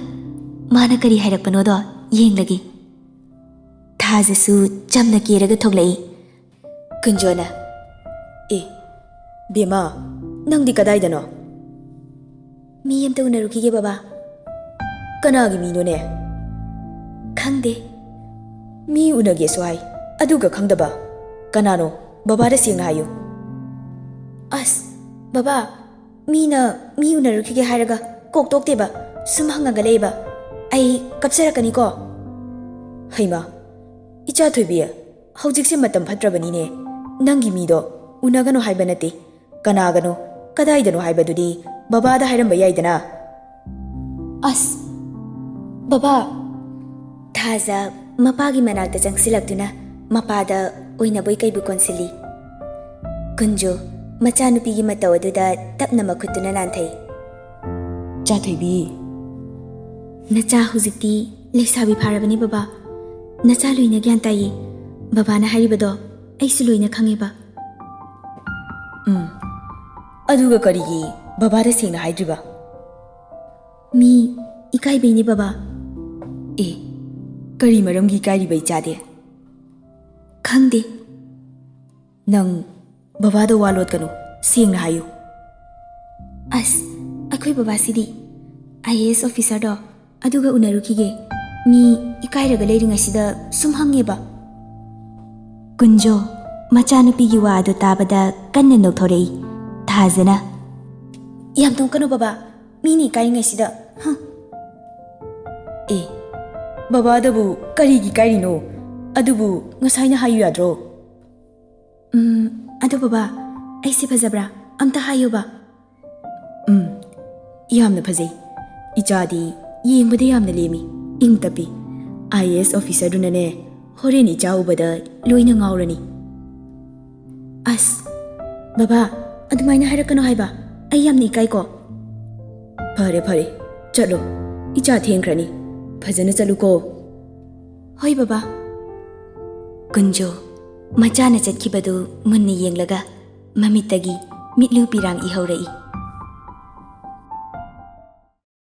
ꯃꯥꯅ ꯀꯔꯤ ꯍꯥꯏꯔꯛꯄꯅꯣꯗꯣ ꯌꯦꯡꯂꯒꯦ꯫ ꯊꯥꯖꯁꯨ ꯆꯝꯅ ꯀꯦꯔꯒ ꯊꯣꯛꯂꯛꯏ꯫ ꯀꯨꯟꯖꯣꯅ, "ꯑꯦ, ꯕꯦꯝꯃ, ꯅꯪꯗꯤ ꯀꯗꯥꯏꯗꯅꯣ?" "ꯃꯤ ꯑꯝꯇ ꯎꯅꯔꯨꯈꯤꯒꯦ ꯕꯕꯥ꯫" "ꯀꯅꯥꯒꯤ ꯃꯤꯅꯣꯅꯦ?" "ꯈꯪꯗꯦ꯫" "ꯃꯤ ꯎꯅꯒꯦꯁꯨ ꯍꯥꯏ, ꯑꯗꯨꯒ ꯈꯪꯗꯕ? ꯀꯅꯥꯅꯣ? ꯕꯕꯥꯗ ꯁꯦꯡꯅ ꯍꯥꯏꯌꯨ꯫" "ꯑꯁ, ꯕꯕꯥ, ꯃꯤꯅ ꯃꯤ ꯎꯅꯔꯨꯈꯤꯒꯦ ꯍꯥꯏꯔꯒ ꯀꯣꯛ ꯇꯣꯛꯇꯦꯕ, ꯁꯨꯝ ꯍꯪꯉꯒ ꯂꯩꯕ꯫ ꯑꯩ ꯀꯞꯆꯔꯛꯀꯅꯤꯀꯣ꯫" "ꯍꯩꯃꯥ, ꯏꯆꯥ ꯊꯣꯏꯕꯤ, ꯍꯧꯖꯤꯛꯁꯦ ꯃꯇꯝ ꯐꯠꯇ꯭ꯔꯕꯅꯤꯅꯦ꯫ ꯅꯪꯒꯤ ꯃꯤꯗꯣ ꯎꯅꯒꯅꯨ ꯍꯥꯏꯕ ꯅꯠꯇꯦ꯫ ꯀꯅꯥꯒꯅꯣ, ꯀꯗꯥꯏꯗꯅꯣ ꯍꯥꯏꯕꯗꯨꯗꯤ ꯕꯕꯥꯗ ꯍꯥꯏꯔꯝꯕ ꯌꯥꯏꯗꯅ꯫" "ꯑꯁ, ꯕꯕꯥ, ꯊꯥꯖ ꯃꯄꯥꯒꯤ ꯃꯅꯥꯛꯇ ꯆꯪꯁꯤꯜꯂꯛꯇꯨꯅ ꯃꯄꯥꯗ ꯑꯣꯏꯅꯕꯣꯏ ꯀꯩꯕꯨ ꯀꯣꯟꯁꯤꯜꯂꯤ꯫ ꯀꯨꯟꯖꯨ ꯃꯆꯥꯅꯨꯄꯤꯒꯤ ꯃꯇꯧ ꯑꯗꯨꯗ ꯇꯞꯅ ꯃꯈꯨꯠꯇꯨꯅ ꯅꯥꯟꯊꯩ꯫ ꯆꯥꯊꯣꯏꯕꯤ, ꯅꯆꯥ ꯍꯧꯖꯤꯛꯇꯤ ꯂꯩꯁꯥꯕꯤ ꯐꯥꯔꯕꯅꯤ ꯕꯕꯥ꯫ ꯅꯆꯥ ꯂꯣꯏꯅ ꯒ꯭ꯌꯥꯟ ꯇꯥꯏꯌꯦ꯫ ꯕꯕꯥꯅ ꯍꯥꯏꯔꯤꯕꯗꯣ ꯑꯩꯁꯨ ꯂꯣꯏꯅ ꯈꯪꯉꯦꯕ꯫ ꯎꯝ, ꯑꯗꯨꯒ ꯀꯔꯤꯒꯤ ꯕꯕꯥꯗ ꯁꯦꯡꯅ ꯍꯥꯏꯗ꯭ꯔꯤꯕ? ꯃꯤ ꯏꯀꯥꯏꯕꯩꯅꯦ ꯕꯕꯥ꯫ ꯑꯦ, ꯀꯔꯤ ꯃꯔꯝꯒꯤ ꯏꯀꯥꯏꯔꯤꯕ ꯏꯆꯥꯗꯤ? ꯈꯪꯗꯦ꯫ ꯅꯪ ꯕꯕꯥꯗ ꯋꯥ ꯂꯣꯠꯀꯅꯨ, ꯁꯦꯡꯅ ꯍꯥꯏꯌꯨ꯫ ꯑꯁ, ꯑꯩꯈꯣꯏ ꯕꯕꯥꯁꯤꯗꯤ ꯑꯥꯏ ꯑꯦ ꯑꯦꯁ ꯑꯣꯐꯤꯁꯥꯔꯗꯣ ꯑꯗꯨꯒ ꯎꯅꯔꯨꯈꯤꯒꯦ꯫ ꯃꯤ ꯏꯀꯥꯏꯔꯒ ꯂꯩꯔꯤꯉꯩꯁꯤꯗ ꯁꯨꯝ ꯍꯪꯉꯦꯕ꯫ ꯀꯨꯟꯖꯣ ꯃꯆꯥꯅꯨꯄꯤꯒꯤ ꯋꯥ ꯑꯗꯨ ꯇꯥꯕꯗ ꯀꯟꯅ ꯅꯣꯛꯊꯣꯔꯛꯏ꯫ ꯊꯥꯖꯅ, "ꯌꯥꯝ ꯅꯣꯛꯀꯅꯨ ꯕꯕꯥ, ꯃꯤꯅ ꯏꯀꯥꯏꯔꯤꯉꯩꯁꯤꯗ꯫ ꯍꯝ꯫ ꯑꯦ, ꯕꯕꯥꯗꯕꯨ ꯀꯔꯤꯒꯤ ꯏꯀꯥꯏꯔꯤꯅꯣ? ꯑꯗꯨꯕꯨ ꯉꯁꯥꯏꯅ ꯍꯥꯏꯌꯨ ꯌꯥꯗ꯭ꯔꯣ?" "ꯎꯝ, ꯑꯗꯨ ꯕꯕꯥ, ꯑꯩꯁꯦ ꯐꯖꯕ꯭ꯔꯥ? ꯑꯝꯇ ꯍꯥꯏꯌꯨꯕ꯫" "ꯎꯝ, ꯌꯥꯝꯅ ꯐꯖꯩ꯫ ꯏꯆꯥꯗꯤ ꯌꯦꯡꯕꯗ ꯌꯥꯝꯅ ꯂꯦꯝꯃꯤ, ꯏꯪ ꯇꯞꯄꯤ꯫ ꯑꯥꯏ ꯑꯦ ꯑꯦꯁ ꯑꯣꯐꯤꯁꯥꯔꯗꯨꯅꯅꯦ, ꯍꯣꯔꯦꯟ ꯏꯆꯥ ꯎꯕꯗ ꯂꯣꯏꯅ ꯉꯥꯎꯔꯅꯤ꯫" "ꯑꯁ, ꯕꯕꯥ, ꯑꯗꯨꯃꯥꯏꯅ ꯍꯥꯏꯔꯛꯀꯅꯣ ꯍꯥꯏꯕ꯫ ꯑꯩ ꯌꯥꯝꯅ ꯏꯀꯥꯏꯀꯣ꯫" "ꯐꯔꯦ, ꯐꯔꯦ, ꯆꯠꯂꯣ꯫ ꯏꯆꯥ ꯊꯦꯡꯈ꯭ꯔꯅꯤ꯫ ꯐꯖꯅ ꯆꯠꯂꯨꯀꯣ꯫" "ꯍꯣꯏ ꯕꯕꯥ꯫" ꯀꯨꯟꯖꯣ ꯃꯆꯥꯅ ꯆꯠꯈꯤꯕꯗꯨ ꯃꯨꯟꯅ ꯌꯦꯡꯂꯒ ꯃꯃꯤꯠꯇꯒꯤ ꯃꯤꯠꯂꯨ ꯄꯤꯔꯥꯡ ꯏꯍꯧꯔꯛꯏ꯫